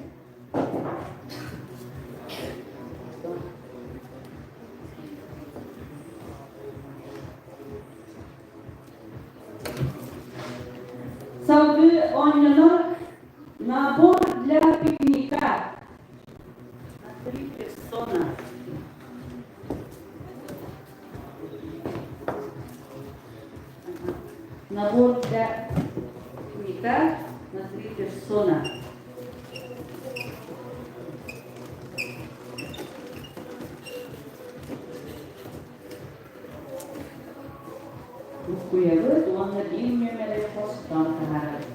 Салгыы оонньонор набор для пикника на три персона. Набор для пикника на три персона. Буккуйабыт уонна биир нүөмэри хостоон таһаарабыт.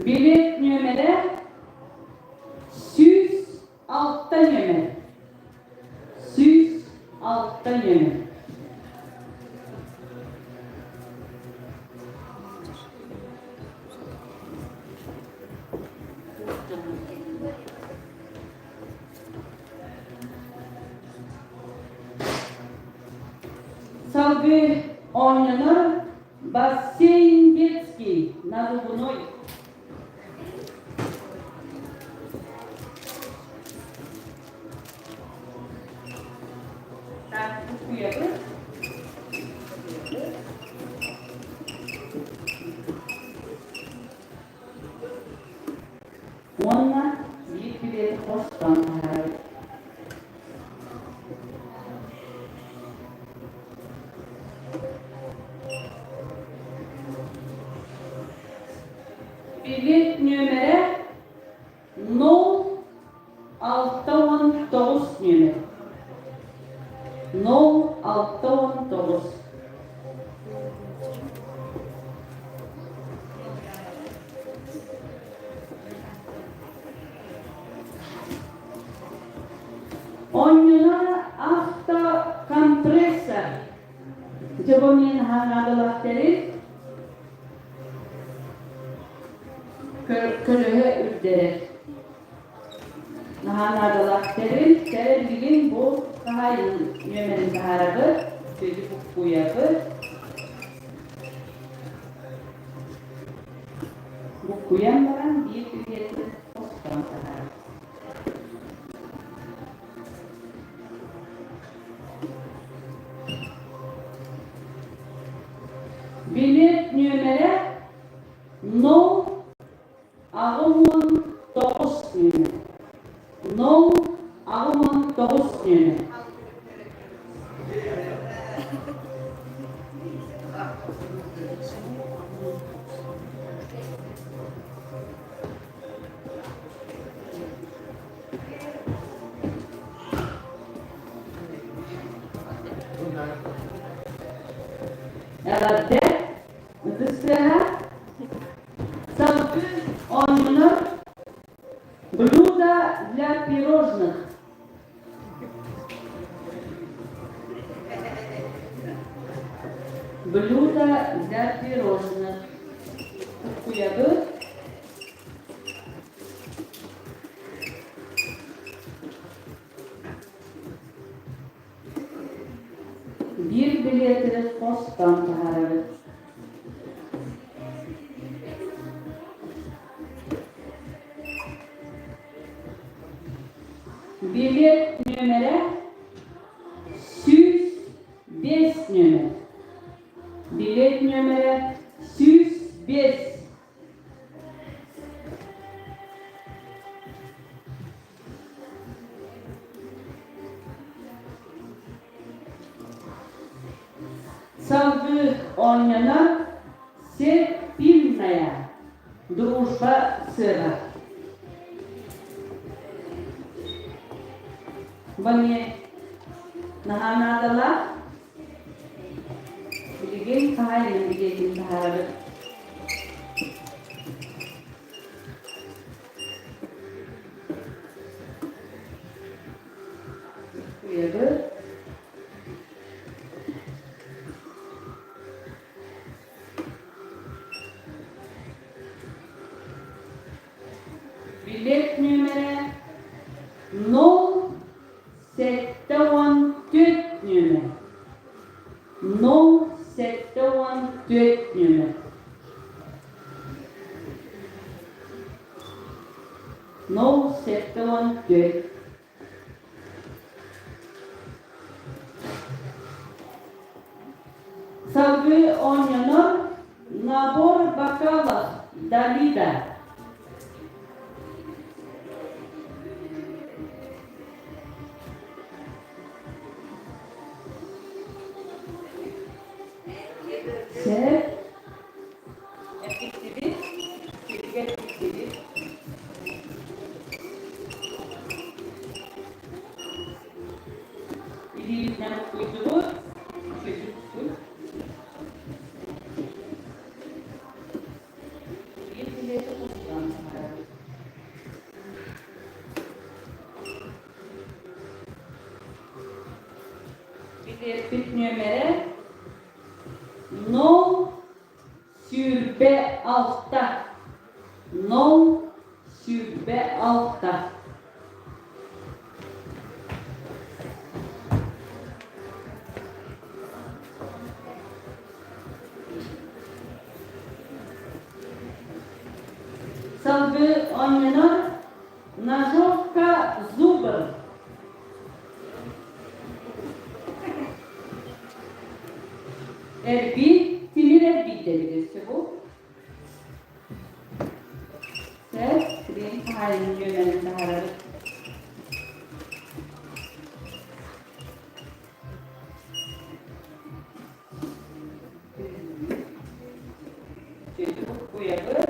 Билет нүөмэрэ 106 нүөмэр. 106 нүөмэр. Салгыы оонньонор бассейн детский надувной. Так, буккуйабыт. Уонна биир билиэти хостоон таһаарабыт. Билиэт нүөмэрэ 069 нүөмэр. 069. Оонньонор автокомпрессор. Дьэ бу мин наадалаах тэрил. Көлөһө үрдэрэр. Наһаа наадалаах тэрил. Тэрил билигин бу хаһаайын нүөмэрин таһаарабыт, сүдү буккуйабыт. Буккуйан баран биир билиэти хостоон таһаарар. Билиэт нүөмэрэ нол 89 нүөмэр. Нол 89 нүөмэр. Эҕэрдэ ытыс тыаһа Салгыы оонньонор блюдо для пирожных. Блюдо для пирожных. Куйабыт. Биир билиэти хостон таһаарабыт. Билиэт нүөмэрэ 105 нүөмэр. Билиэт нүөмэрэ 105. Салгыы оонньонор Серпильная дружба сыаҕа. Бу наһаа наадалаах. Билигин хаһаайынын билиэтин таһаарабыт. Уйабыт. Билет нүөмэрэ 074 нүөмэр. 074 нүөмэр. 074. Салгыы оонньонор набор бокалов Далида. Сөп. Эппиттибит, сиргэ эппиттибит. Илиибитинэн буккуйдубут, үчүгэй Биир билиэти хостон таһаарабыт. Билиэппит нүөмэрэ 026 026. Салгыы оонньонор ножовка зубр. Эрбии, тимир эрбии дэбит өссө бу. Сөп, билигин хаһаайынын нүөмэрин таһаарабыт. Чөтү буккуйабыт.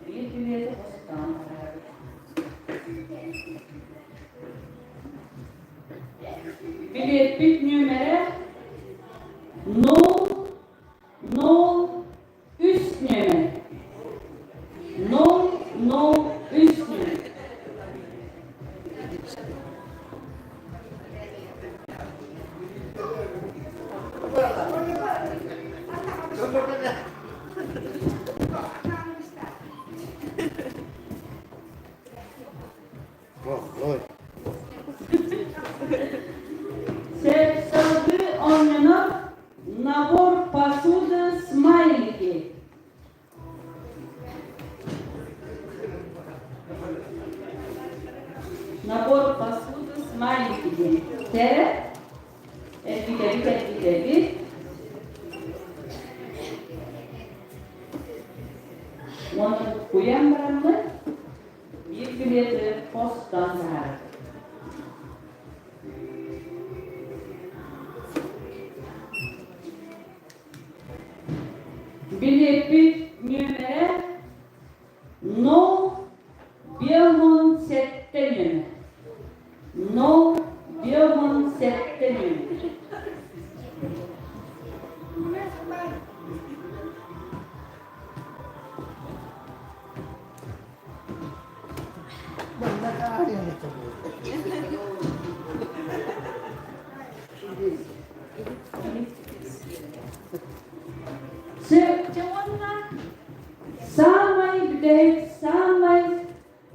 Биир билиэти хостоон таһаарабыт. Билиэппит нүөмэрэ 0 0 3 нүөмэр. 0 0 3 нүөмэр. Салгыы оонньонор набор посуды смайлик. Набор посуды смайлики диэн. Тэрэ эргитэбит эргитэбит. Уонна куйан бараммыт биир билиэти хостон таһаарабыт. Билиэппит нүөмэрэ 0 57 нүөмэр. 0 57 нүөмэр. Чэ уонна саамай бүтэһик, саамай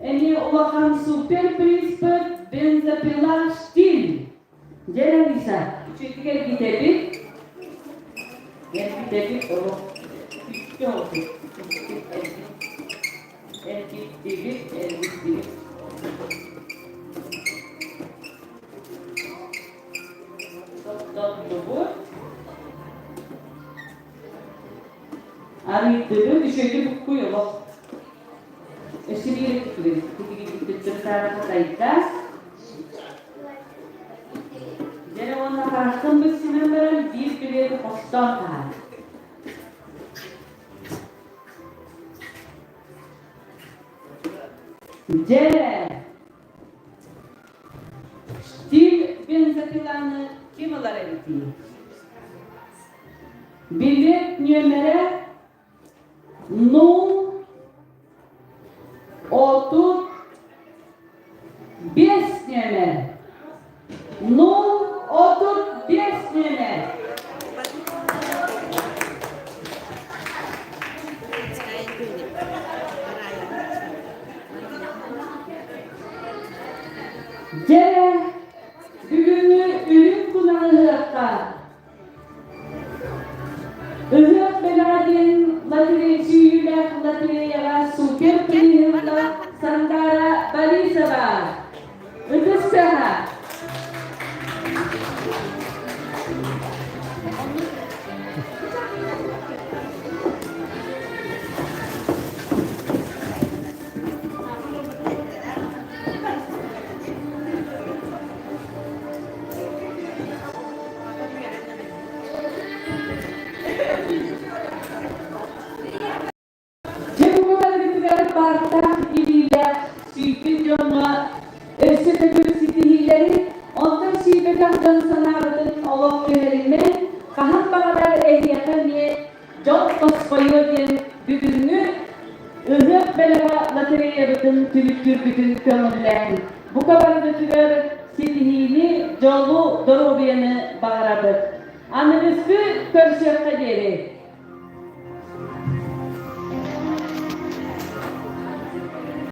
эмиэ улахан супер-приспыт бензопила «Штиль». Дьэ, Лариса, үчүгэйдик эргитэбит. Эргитэбит олох үстэ олох эргиттибит, эргиттибит. Тохтоттубут. Арыйдыбыт, үчүгэйдик буккуй олох. Өссө биир тайда. Дьэ уонна харахтан быссынан баран биир билиэти хостоон таһаар. Дьэ, Штиль бензопиланы ким ылар эбитий? Билиэт нүөмэрэ 0 35 нүөмэр. 0 35 нүөмэр. Дьэ, бүгүҥҥү үрүҥ кунаҕы ыһыахха Ыһыах бэлэҕэ диэн лотерея сүүйүүлээх лотереяҕа супер приһылла Сандаара Борисова. Ытыс сыаһа. Дьэ бу барыгытыгар баартаах илиилээх сүүрбүт дьоҥҥо өссө төгүл ситиһиилэри, онтон сүүрбэтэх дьон санаабытын олох түһэримэн, хаһан баҕарар эһиэхэ эмиэ дьол тосхойуо диэн бүгүҥҥү Ыһыах бэлэҕэ лотереябытын түмүктүүрбүтүн көҥүллээн, бука барыгытыгар ситиһиини, дьолу, доруобуйаны баҕарабыт. Аныгыскы көрсүөххэ диэри!